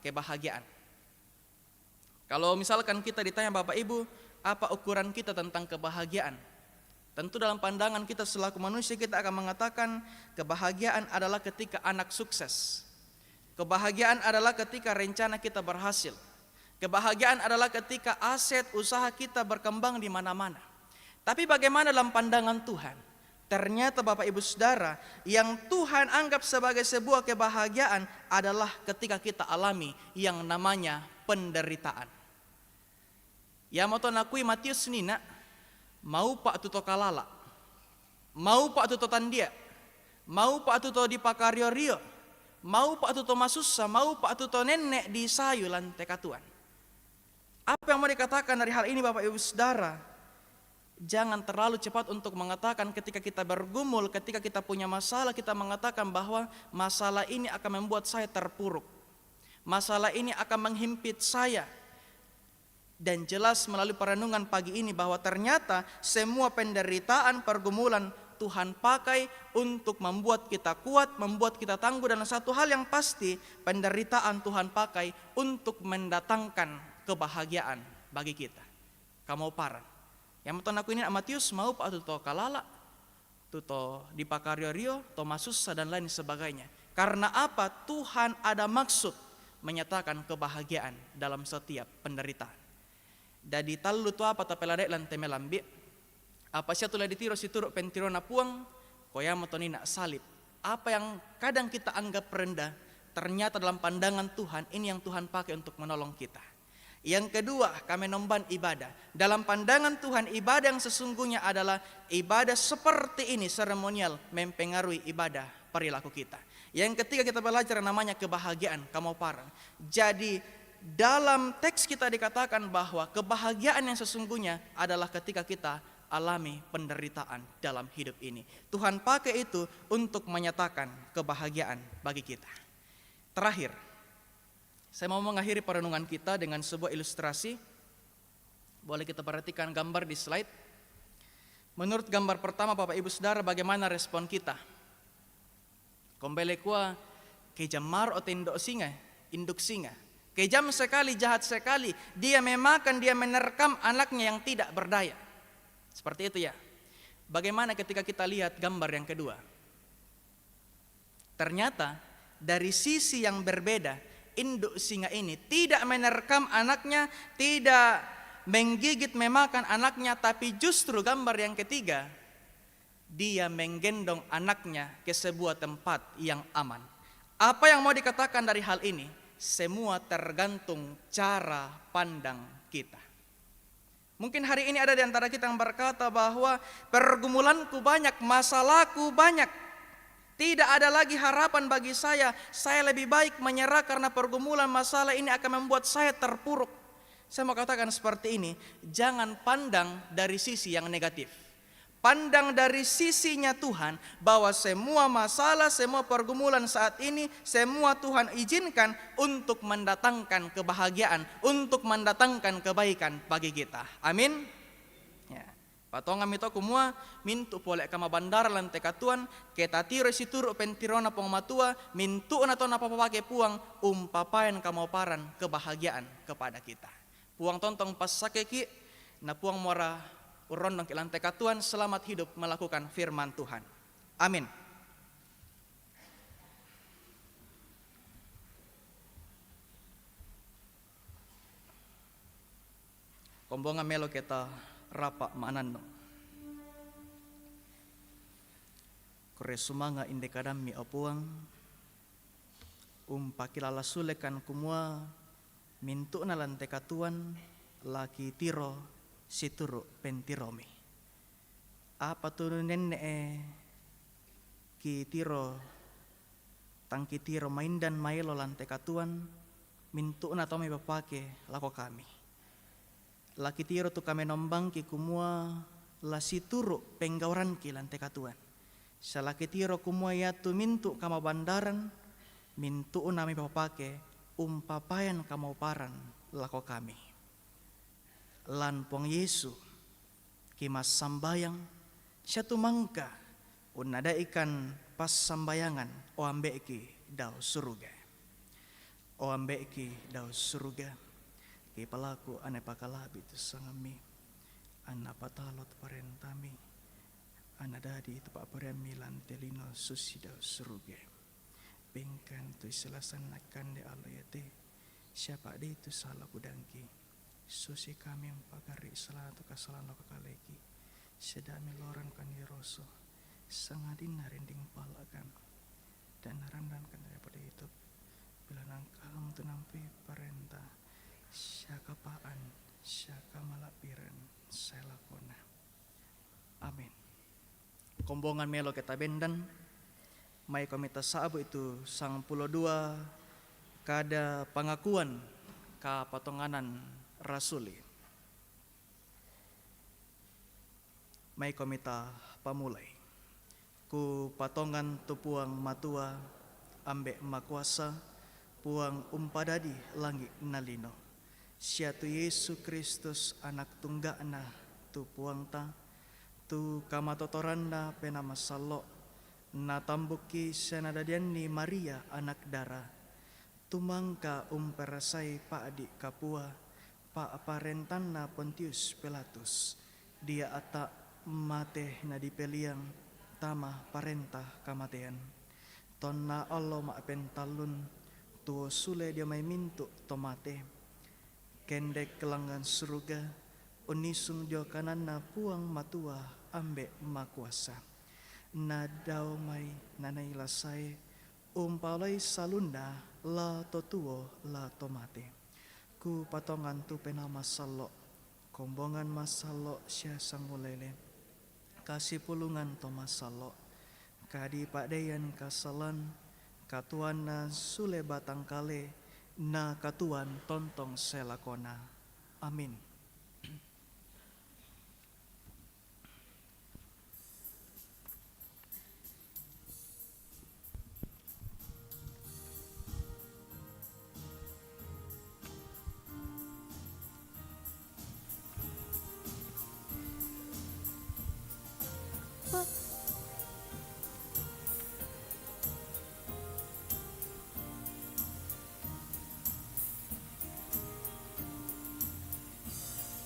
kebahagiaan. Kalau misalkan kita ditanya, Bapak Ibu, apa ukuran kita tentang kebahagiaan? Tentu dalam pandangan kita selaku manusia, kita akan mengatakan kebahagiaan adalah ketika anak sukses. Kebahagiaan adalah ketika rencana kita berhasil. Kebahagiaan adalah ketika aset usaha kita berkembang di mana-mana. Tapi bagaimana dalam pandangan Tuhan? Ternyata, Bapak Ibu Saudara, yang Tuhan anggap sebagai sebuah kebahagiaan adalah ketika kita alami yang namanya penderitaan. Iamoto nakui Matius nina, maupa' tu to kalala', maupa' tu to tandia', maupa' tu to dipakario-rio, maupa' tu to masussa, maupa' tu to nenne' disayu lan te katuoan. Apa yang mau dikatakan dari hal ini, Bapak Ibu Saudara? Jangan terlalu cepat untuk mengatakan, ketika kita bergumul, ketika kita punya masalah, kita mengatakan bahwa masalah ini akan membuat saya terpuruk. Masalah ini akan menghimpit saya. Dan jelas melalui perenungan pagi ini bahwa ternyata semua penderitaan, pergumulan Tuhan pakai untuk membuat kita kuat, membuat kita tangguh, dan satu hal yang pasti, penderitaan Tuhan pakai untuk mendatangkan kebahagiaan bagi kita. Kamoparan. Yang menonton aku ini, Matius mau pa tu to kalala, tu to dipakario-rio, to masussa, dan lain sebagainya. Karena apa? Tuhan ada maksud menyatakan kebahagiaan dalam setiap penderitaan. Jadi tallu tu apa tapela dai' lan te melambi'. Apa sia tu la ditiro situru' pentirona Puang, ko iamo tonina salib. Apa yang kadang kita anggap rendah, ternyata dalam pandangan Tuhan, ini yang Tuhan pakai untuk menolong kita. Yang kedua, kamenomban ibadah. Dalam pandangan Tuhan, ibadah yang sesungguhnya adalah ibadah seperti ini, seremonial, mempengaruhi ibadah perilaku kita. Yang ketiga, kita belajar yang namanya kebahagiaan, kamoparan. Jadi, dalam teks kita dikatakan bahwa kebahagiaan yang sesungguhnya adalah ketika kita alami penderitaan dalam hidup ini. Tuhan pakai itu untuk menyatakan kebahagiaan bagi kita. Terakhir, saya mau mengakhiri perenungan kita dengan sebuah ilustrasi. Boleh kita perhatikan gambar di slide. Menurut gambar pertama, Bapak Ibu Saudara, bagaimana respon kita? Kombele kua, kejam maro' te indo' singa, induk singa. Kejam sekali, jahat sekali. Dia memakan, dia menerkam anaknya yang tidak berdaya. Seperti itu ya. Bagaimana ketika kita lihat gambar yang kedua? Ternyata dari sisi yang berbeda, induk singa ini tidak menerkam anaknya, tidak menggigit, memakan anaknya, tapi justru gambar yang ketiga, dia menggendong anaknya ke sebuah tempat yang aman. Apa yang mau dikatakan dari hal ini? Semua tergantung cara pandang kita. Mungkin hari ini ada di antara kita yang berkata bahwa pergumulanku banyak, masalahku banyak. Tidak ada lagi harapan bagi saya. Saya lebih baik menyerah karena pergumulan masalah ini akan membuat saya terpuruk. Saya mau katakan seperti ini, jangan pandang dari sisi yang negatif. Pandang dari sisinya Tuhan, bahwa semua masalah, semua pergumulan saat ini, semua Tuhan izinkan untuk mendatangkan kebahagiaan, untuk mendatangkan kebaikan bagi kita. Amin. Ya. Patongammi to kumua, mintu' pole' kamabandaran lan te katuoan, ke tatiroi situru' pentirona Puang Matua, mintu'na to napapake Puang, umpapayan kamoparan kebahagiaan kepada kita. Puang tontong passakeki', na Puang muara urrondongki' lan te katuoan, selamat hidup melakukan firman Tuhan. Amin. Kombongan melo' kita rapa' ma'nannu. Kurre sumanga' inde kadammi, o Puang, umpakilala sulekan kumua mintu'na lan te katuoan la kitiro situru' pentiromi. Apa tu nenne'e kitiro, tang kitiro maindan maelo lan te katuoan, mintu'na tommi papake lako kami. La kitiro tu kamenombangki kumua la situru' penggauranki lan te katuoan. Sia la kitiro kumua iatu mintu' kamabandaran, mintu'na mipapake umpapayan kamoparan lako kami. Lan Puang Yesu, kimassambayang, sia tumangka unnada'ikan passambayangan, o Ambe'ki dao suruga. O Ambe'ki dao suruga, kipalaku anna pakala'bi' tu sangammi, anna patalo tu parentami, anna dadi tu pa'poraiammi lan te lino susi dao suruga. Bengkan tu issilasanna kande allo iate, sia pa'dei tu sala kudangki, susi kami umpagarri' sala tu kasalan lako kaleki, sia da'mi loran kande roso, sangadinna rinding pala'kan, dan narandan kande pole itu, bila nangkamu tu nampui parenta, sia kapa'an, sia kamala'biran sae lakona. Amin. Kombongan melo' kita bendan, maikomi tasa'bu' itu sangpulo dua kada pangakuan kapatonganan rasuli. Maikomi ta pamulai. Kupatongan tu Puang Matua, Ambe' Makuasa, Puang umpadadi langi' na lino, sia tu Yesu Kristus Anak Tungga'na tu Puangta, Tu kamatotoranna Penaa Masallo', natambukki sia nadadianni Maria anak dara, tumangka umperasai pa'di' kapua pa'parentanna Pontius Pilatus, dia'ta' mate nadipeliang tama parenta kamatean. Tonna allo ma'pentallun, tuo sule dio mai mintu' to mate, kendek langngan suruga, unnisung dio kananNa Puang Matua Ambe' Makuasa. Nadao mai nanaila sae, umpaolai salunna la to tuo la to mate. Kupatongan tu Penaa Masallo', kombongan masallo' sia sangulele, kasipulungan to masallo', kadipa'deian kasalan, katuoanna sule batang kale, na katuoan tontong sae lakona. Amin.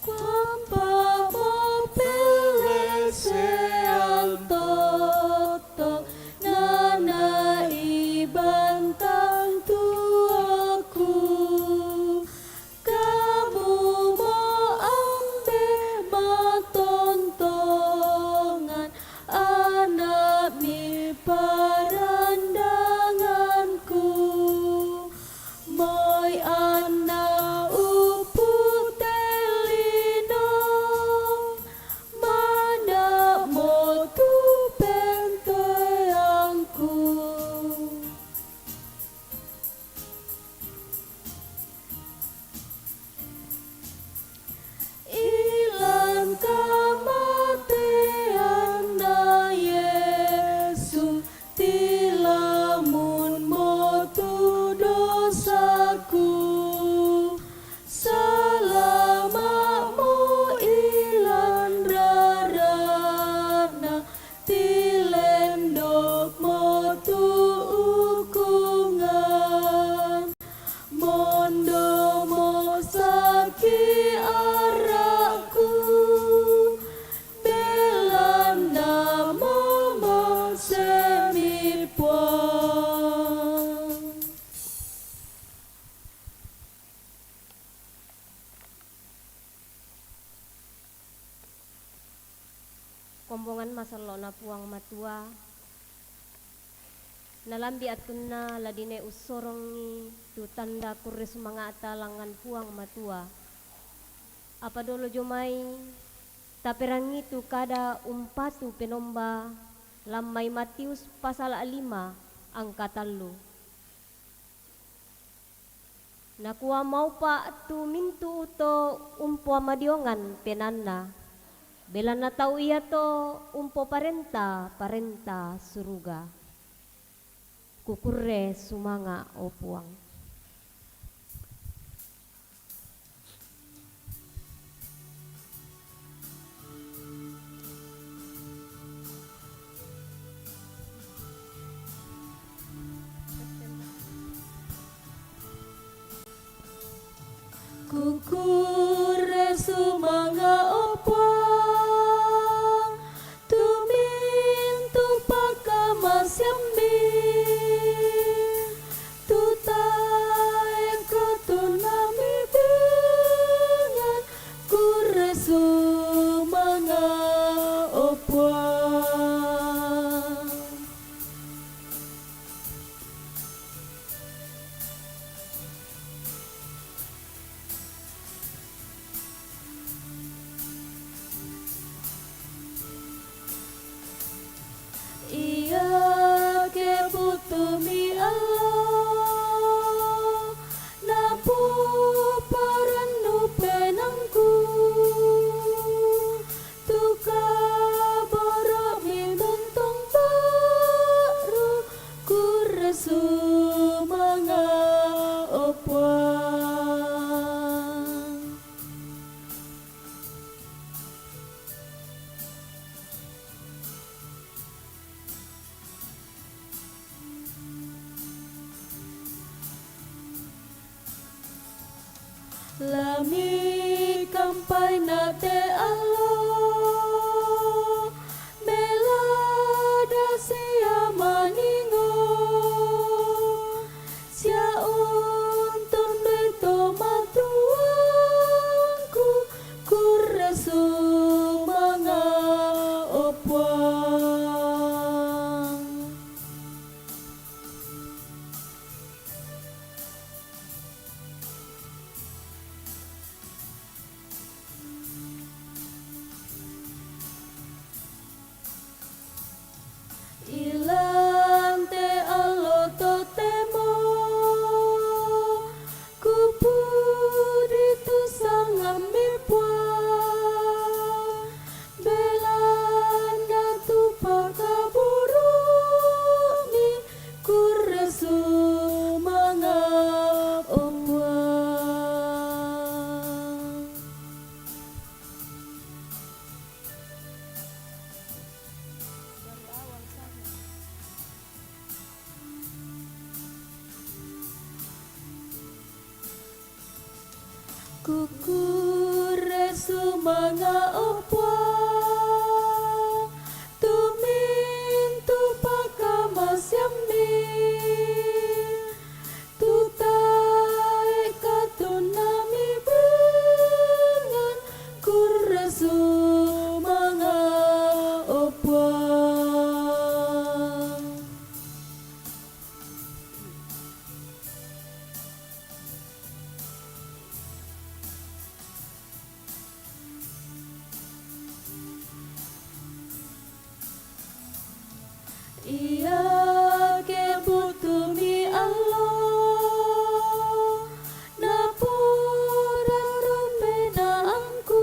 Kuampamo pellesean totto, nana' ibantang tuoku. Kamumo Ambe' matontongan, Ana'mi parandanganku. Moi anna' upute lino, mana'mo tu penteangku. Ilan kamateanna Yesu, tilamunmo tu dosaku. Salama'mo ilan rara'na, tilendokmo tu ukungan. Mondomo saki ara'ku, belanna mamase'mi Puang. Kombongan masallo'na Puang Matua, nalambi' attunna la dinai ussorongngi tu tanda kurre sumanga'ta langngan Puang Matua. Apa dolo jomai taperangi tu kada umpatu penomba lan mai Matius pasala' lima angka tallu. Nakua, maupa' tu mintu' to umpoamadiongan penaanna, belanna tau iato umpoparenta parenta suruga. Kukurre sumanga', o Puang. Kukurre sumanga', o Puang, tu mintu' pakkamasiammi, tu tae' katonami dengan, kurre sumanga', o Puang. Lami kampai na te allo, melada sia maningo, sia untung dui to matuangku, kurre sumanga o Puang. Ilante allo totemo kupudi tu sangammi Puang, belanda tu pakaburumi, kurre sumanga o Puang. Kukurre sumanga o Puang, tumintu pakamaseammi, tu tae katunami bengan, kurre sumanga o Puang. Ia ke butumi allo, napoda tu penaangku,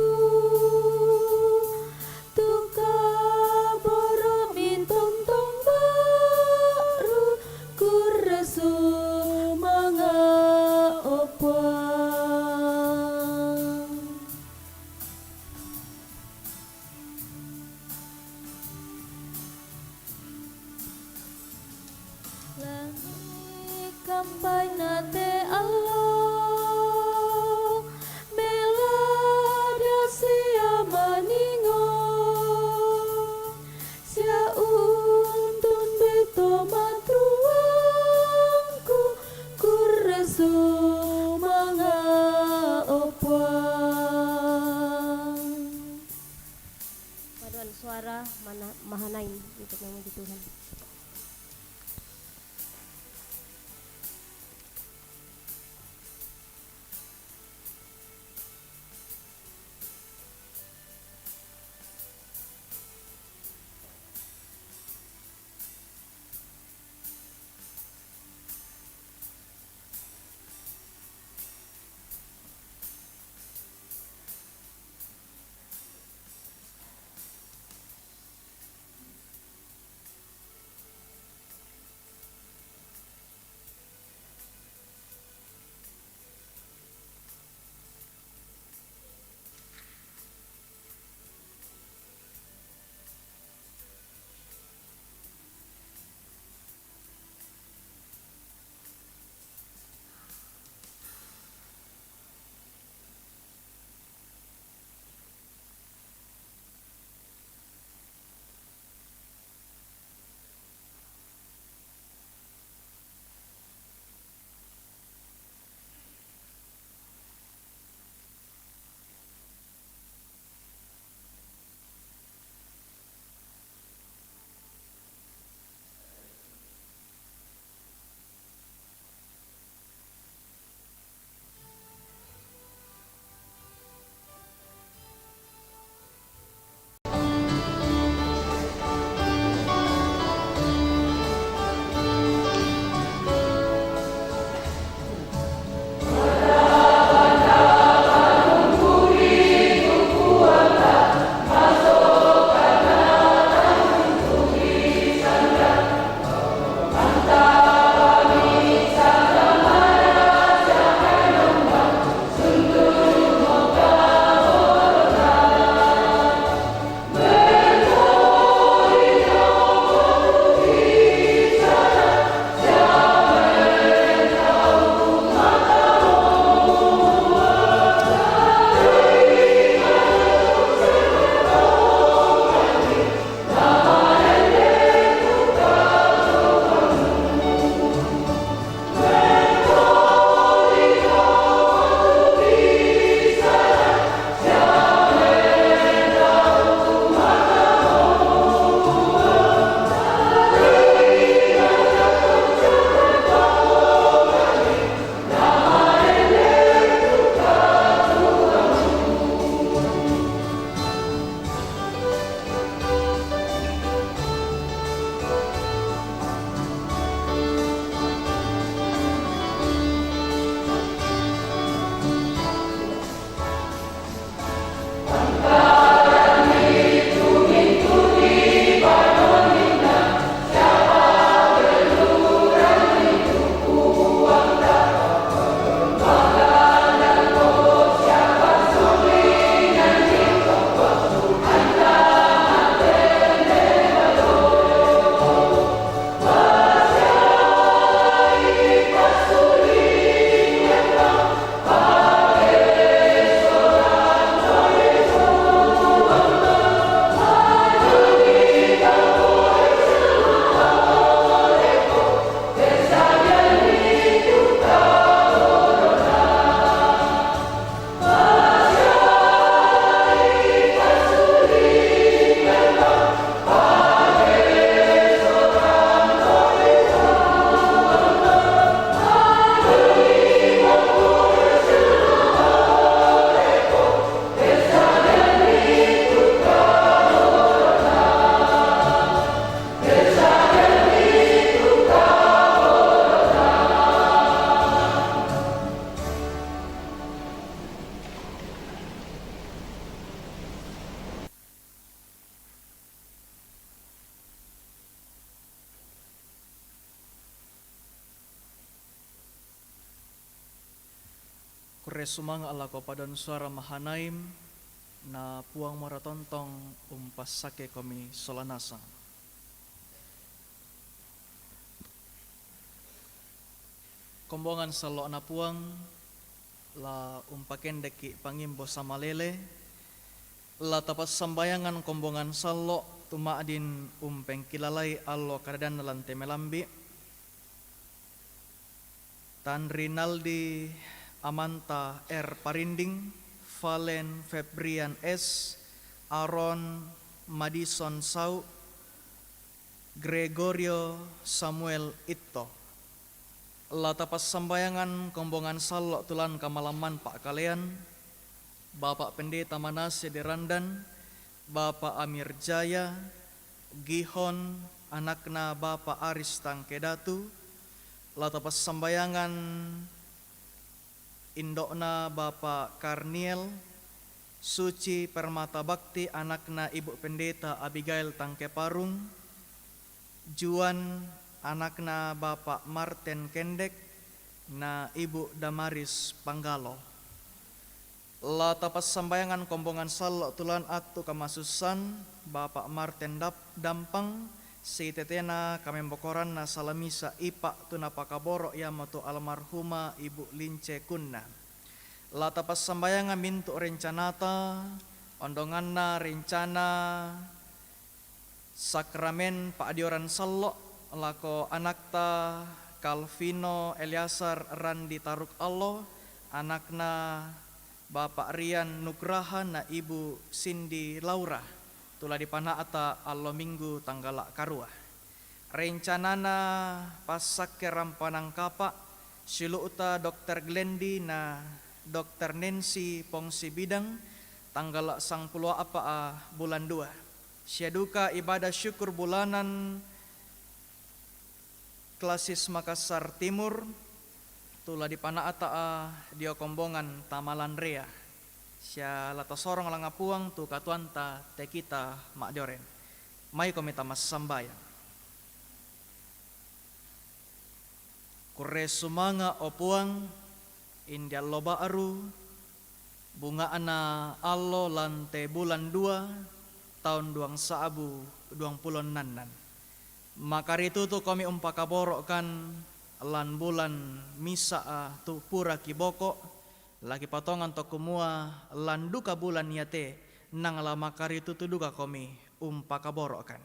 tu kaboromi tontong baru, kurre sumanga o Puang. Lami kampai na te allo, melada sia maningo, sia untung dui to matuangku, kurre sumanga o Puang. Paduan suara mana-, Mahanaim untuk memuji Tuhan. Kurre sumanga' lako padon suara Mahanaim, na Puang mora tontong umpassakkekomi sola nasang. Kombongan sallo'na Puang, la umpakendekki' pangimbo samalele, la tapassambayangan kombongan sallo' tu ma'din umpengkilalai allo kadadanna lan te melambi', Tan Rinaldi Amanta R Parinding, Valen Febrian S, Aaron Madison Sau, Gregorio Samuel Itto. La tapassambayangan kombongan sallo' tu lan kamalamman pa'kalean, Bapak Pendeta Manase Derandan, Bapak Amir Jaya, Gihon, anakna Bapak Aris Tangkedatu, la tapassambayangan indo'na Bapak Karniel, Suci Permata Bakti, anakna Ibu Pendeta Abigail Tangkeparung, Juan, anakna Bapak Martin Kendek, na Ibu Damaris Panggalo. La tapassambayangan kombongan sallo' tu lan attu kamasussan, Bapak Martin Dap-, Dampang, sitetena kamembokoranna salamisa ipa' tu napakaboro' iamotu almarhuma Ibu Lince Kunna. La tapassambayangan mintu' rencanata, ondonganna rencana sakramen pa'dioran sallo' lako anakta Kalvino Eliasar Randi Taruk Allo, anakna Bapak Rian Nugraha na Ibu Sindi Laura, tu la dipana'ta allo Minggu tanggala' karua. Rencanana passakke rampanan kapa' siulu'ta Dokter Glendi na Dokter Nancy Pongsi Bidang, tanggala' sangpulo a'pa' bulan dua. Sia duka ibadah syukur bulanan Klasis Makassar Timur, tu la dipana'ta dio kombongan tamalanrea. Sia la tasorong langa Puang tu katuoanta te kita ma'dioren. Maikomi tamassambayang. Kurre sumanga', o Puang, inde allo ba'ru, bunga'na allo lan te bulan dua, taun duang sa'bu duang pulo ennannan. Makaritutukomi umpakaboro'kan lan bulan misa'a tu pura kiboko', la kipatongan to kumua lan duka bulan iate nang la makaritutu dukakomi umpakaboro'kan.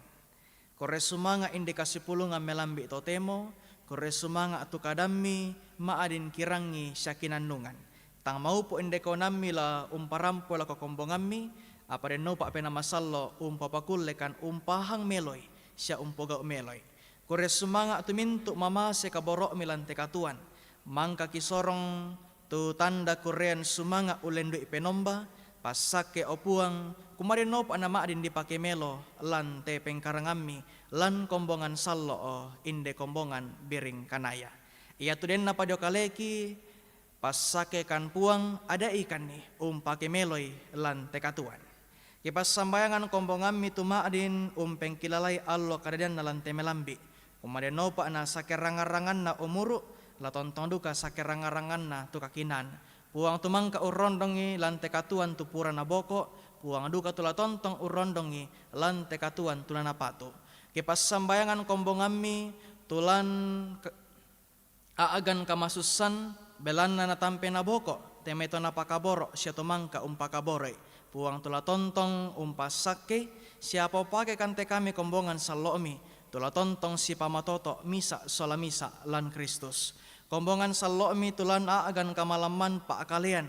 Kurre sumanga' inde kasipulungan melambi' totemo, kurre sumanga' tu kadammi ma'din kirangngi sia kinannungan. Tang maupu' inde kaunammi la umparampoi lako kombongammi, apa dennoupa' Penaa Masallo' umpapakullekan umpahang meloi sia umpogau' meloi. Kurre sumanga' tu mintu' mamase kaboro'mi lan te katuoan, mangka kisorong tu tanda kurrean sumanga' ullendu'i penomba, passakke, o Puang, kumua dennoupa' na ma'din dipake melo lan te pengkarangammi, lan kombongan sallo', o inde kombongan biring kanaya. Iatu dennapa dio kaleki, passakkekan Puang, ada'ikanni umpake meloi lan te katuoan. Kipassambayangan kombongammi tu ma'din umpengkilalai allo kadadanna lan te melambi'. Kumua dennoupa' na sakerangnga-rangnganna umuru', la tontong duka sakerangnga-rangnganna tu kakinaan. Puang tu mangka urrondongi lan te katuoan tu pura naboko', Puang duka tu la tontong urrondongi lan te katuoan tu nanapatu'. Kipassambayangan kombongammi tu lan ke-, a'gan kamasussan, belanna natampe naboko' te mai to napakaboro' sia to mangka umpakaboroi. Puang tu la tontong umpassakkei, sia paupake kante kami kombongan sallo'mi, tu la tontong sipamatoto' misa' sola misa' lan Kristus. Kombongan sallo'mi tu lan a'gan kamalamman pa'kalean,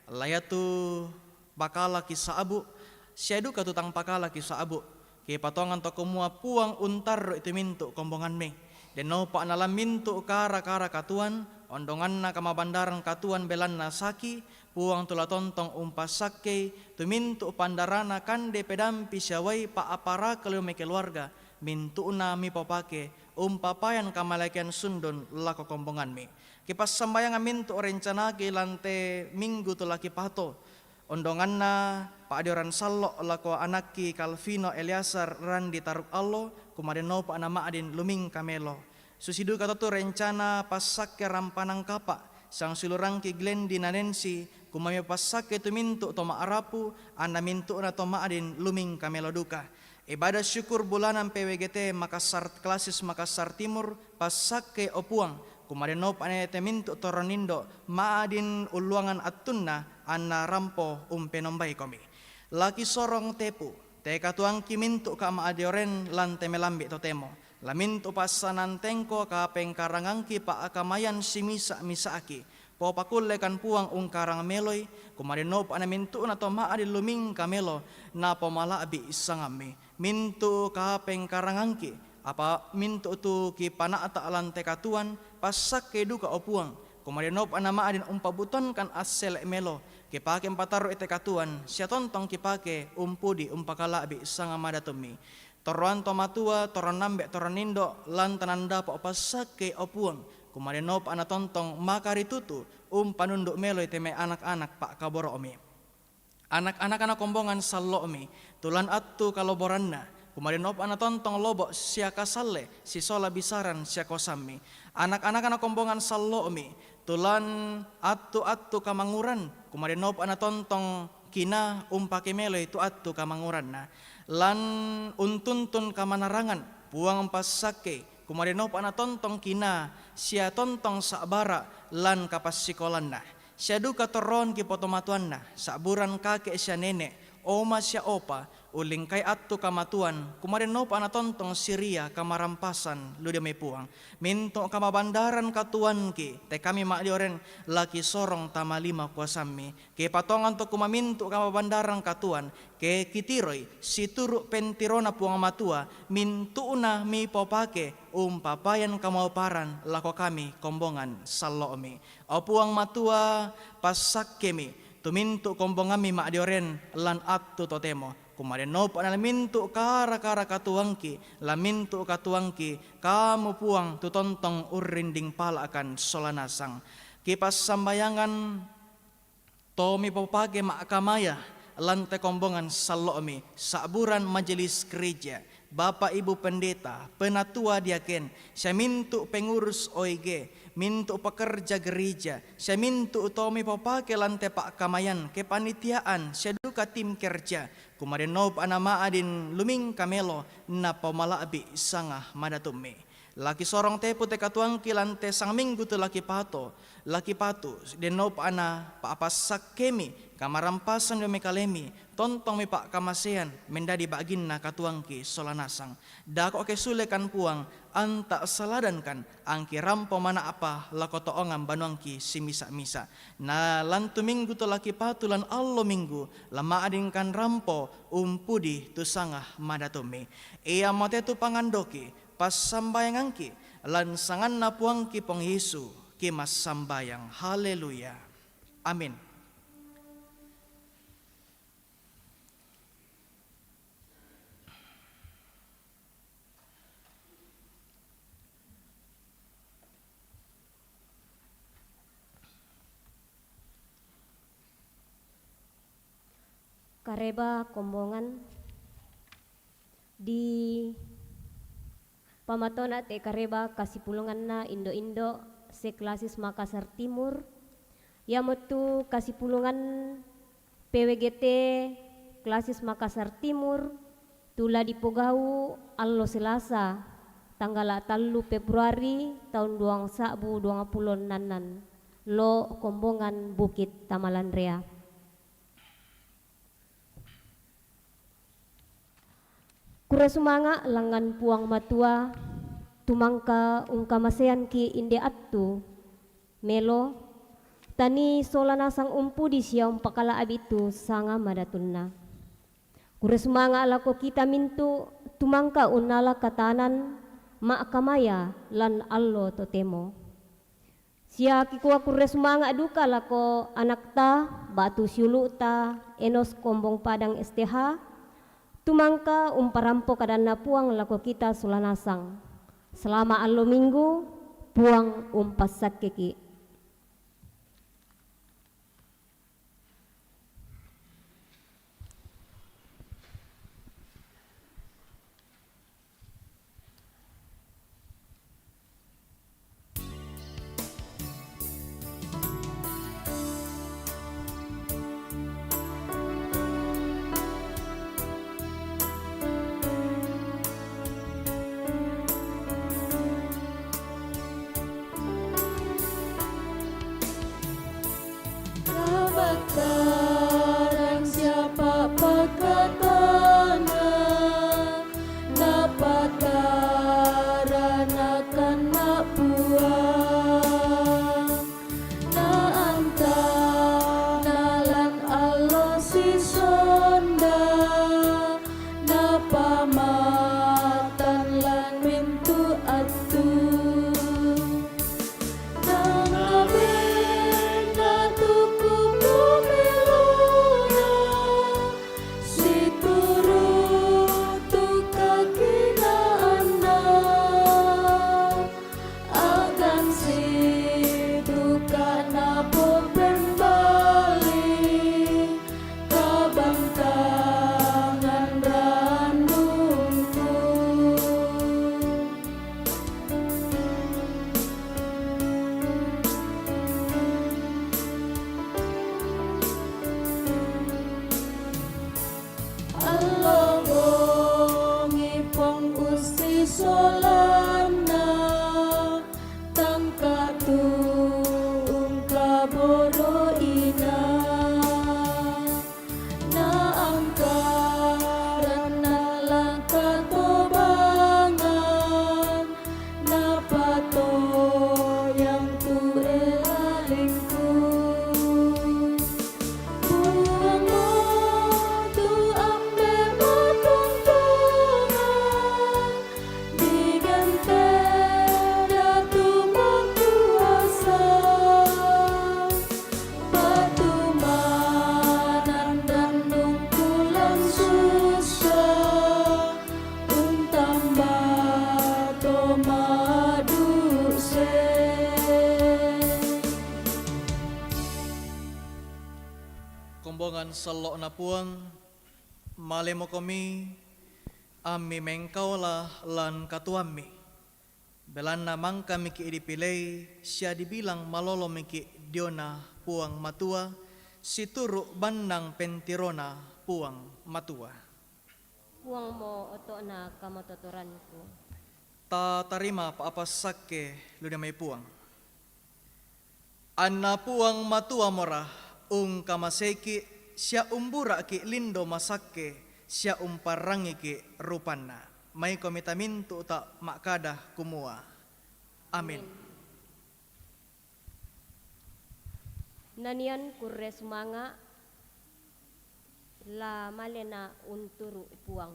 la iatu pakala kisa'bu, sia duka tu tang pakala kisa'bu. Kipatongan to kumua Puang untarru'i tu mintu' kombongammi. Dennoupa' na lan mintu' kara-kara katuoan, ondonganna kamabandaran katuoan belanna saki, Puang tu la tontong umpassakkei, tu mintu' pandarana kande pedampi sia uai pa'apparaka lio mai keluarga, mintu'na mipapake umpapayan kamalakean sundun lako kombongammi. Kipassambayangan mintu' rencanaki lan te minggu tu la kipato, ondonganna pa'dioran sallo' lako anakki Kalvino Eliasar Randi Taruk Allo, kumua dennoupa' na ma'din lumingka melo. Susi duka to tu rencana passakke rampanan kapa' Sangsiulurangki Glendi Nanensi, kumami passakke tu mintu' to ma'rapu, anna mintu'na to ma'din lumingka melo duka. Ibadah syukur bulanan P W G T Makassar, Klasis Makassar Timur, passakke, o Puang, kumadennopa na te mintu' toronindo ma'din ulluangan attunna, anna rampo umpenombaikomi. Laki sorong tepu, te katuangki mintu' kama'dioren lan te melambi' totemo. La mintu' passanantengko kapengkarangangki pa'kamayan simisa'-misa'ki. Popakullekan Puang ungkarang meloi, kumadennopa na mintu'na to ma'din lumingka melo, napomala'bi' sangammi. Mintu' kapengkarangangki, apa mintu' tu kipana'ta' lan te katuan, passakke duka, o Puang, kumadennopa na ma'din umpabutonkan assele' melo, kipake umpatarru'i te katuan, sia tontong kipake umpudi umpakala'bi' sangamadatummi. Torroan to matua, torroan ambe', torroan indo', lan tanandapa' passakke, o Puang, kumadennopa na tontong makaritutu umpanundu' meloi te mai anak-anak pa'kaboro'mi. Anak-anakna kombongan sallo'mi, tu lan attu kaloboranna, kumadennopa na tontong lobo' sia kasalle, sisola bisaran sia kosammi. Anak-anakna kombongan sallo'mi, tu lan attu-attu kamanguran, kumadennopa na tontong kinaa umpake meloi tu attu kamanguranna. Lan untuntun kamanarangan, Puang, passakkei, kumadennopa na tontong kinaa sia tontong sa'bara' lan kapassikolanna. Sia duka torroan kipotomatuanna, sa'buran kake' sia nene', oma sia opa, ullingkai attu kamatuan, kumadennopa na tontong siria kamarampasan lu dio mai Puang. Mintu' kamabandaran katuangki, te kami ma'dioren, laki sorong tama lima kuasammi. Kipatongan to kumamintu' kamabandaran katuan, ke kitiroi, situru' pentirona Puang Matua, mintu'na mipopake umpapayan kamauparan lako kami kombongan sallo'mi. O Puang Matua, passakkemi tu mintu' kombongammi ma'dioren lan attu totemo. Kumadennopa na mintu' kara-kara katuangki, la mintu' katuangki, kamu Puang tu tontong urrinding pala'kan sola nasang. Kipassambayangan to mipopake ma'kamaya lan te kombongan sallo'mi, sa'buran majelis gereja, Bapa Ibu Pendeta, penatua diaken, sia mintu' pengurus O I G, mintu' pekerja gereja, sia mintu' to mipopake lan te pa'kamayan, kepanitiaan, sia duka tim kerja, kumadennopa na ma'din lumingka melo, napomala'bi' sangamadatummi. Laki sorong tepu te katuangki lan te sangminggu tu laki pato, laki patu, dennopa na pa'passakkemi kamarampasan dio mai kalemi, tontong mipa'kamasean mendadi ba'ginna katuangki sola nasang. Dako' kesulekan Puang, anta' saladankan, angki rampo mana'pa lako to'ongan banuangki simisa'-misa'. Na lan tu minggu tu laki patu lan allo minggu, la ma'dinkan rampo umpudi tu sangamadatummi. Iamote tu pangandoki, passambayangangki, lan sanganna Puangki Puang Yesu, kimassambayang. Haleluya. Amin. Kareba kombongan di pamatona' te kareba kasipulunganna indo-indo' se-Klasis Makassar Timur, iamotu kasipulungan P W G T Klasis Makassar Timur, tu la dipogau' allo Selasa, tanggala' tallu Februari taun duang sa'bu duangpulo ennannan, lo' kombongan Bukit Tamalanrea. Kurre sumanga' langngan Puang Matua, tumangka ungkamaseanki' inde attu melo, tanii sola nasang umpudi sia umpakala'bi' tu sangamadatunna. Kurre sumanga' lako kita mintu', tumangka unnala katanan ma'kamaya lan allo totemo. Sia kikua kurre sumanga' duka lako anakta ba'tu siulu'ta Enos Kombong Padang S T H, tumangka umparampo kadanNa Puang lako kita sola nasang. Salama' allo Minggu, Puang umpassakkeki'. Kombongan sello'na Puang, malemokomi, ammi mengkaola lan katuammi. Belanna mangkamiki' dipilei sia dibilang malolomiki' diona Puang Matua, situru' bannang pentirona Puang Matua. Puangmo oto'na kamototoranku. Tatarima pa'apassakke lu dimai Puang. Anna Puang Matua mora ungkamaseiki' sia umbura'ki' lindo masakke sia umparrangiki' rupanna. Maikomi tamintu' ta' ma'kada kumua, Amin. Nanian kurre sumanga', la malena unturu' Puang.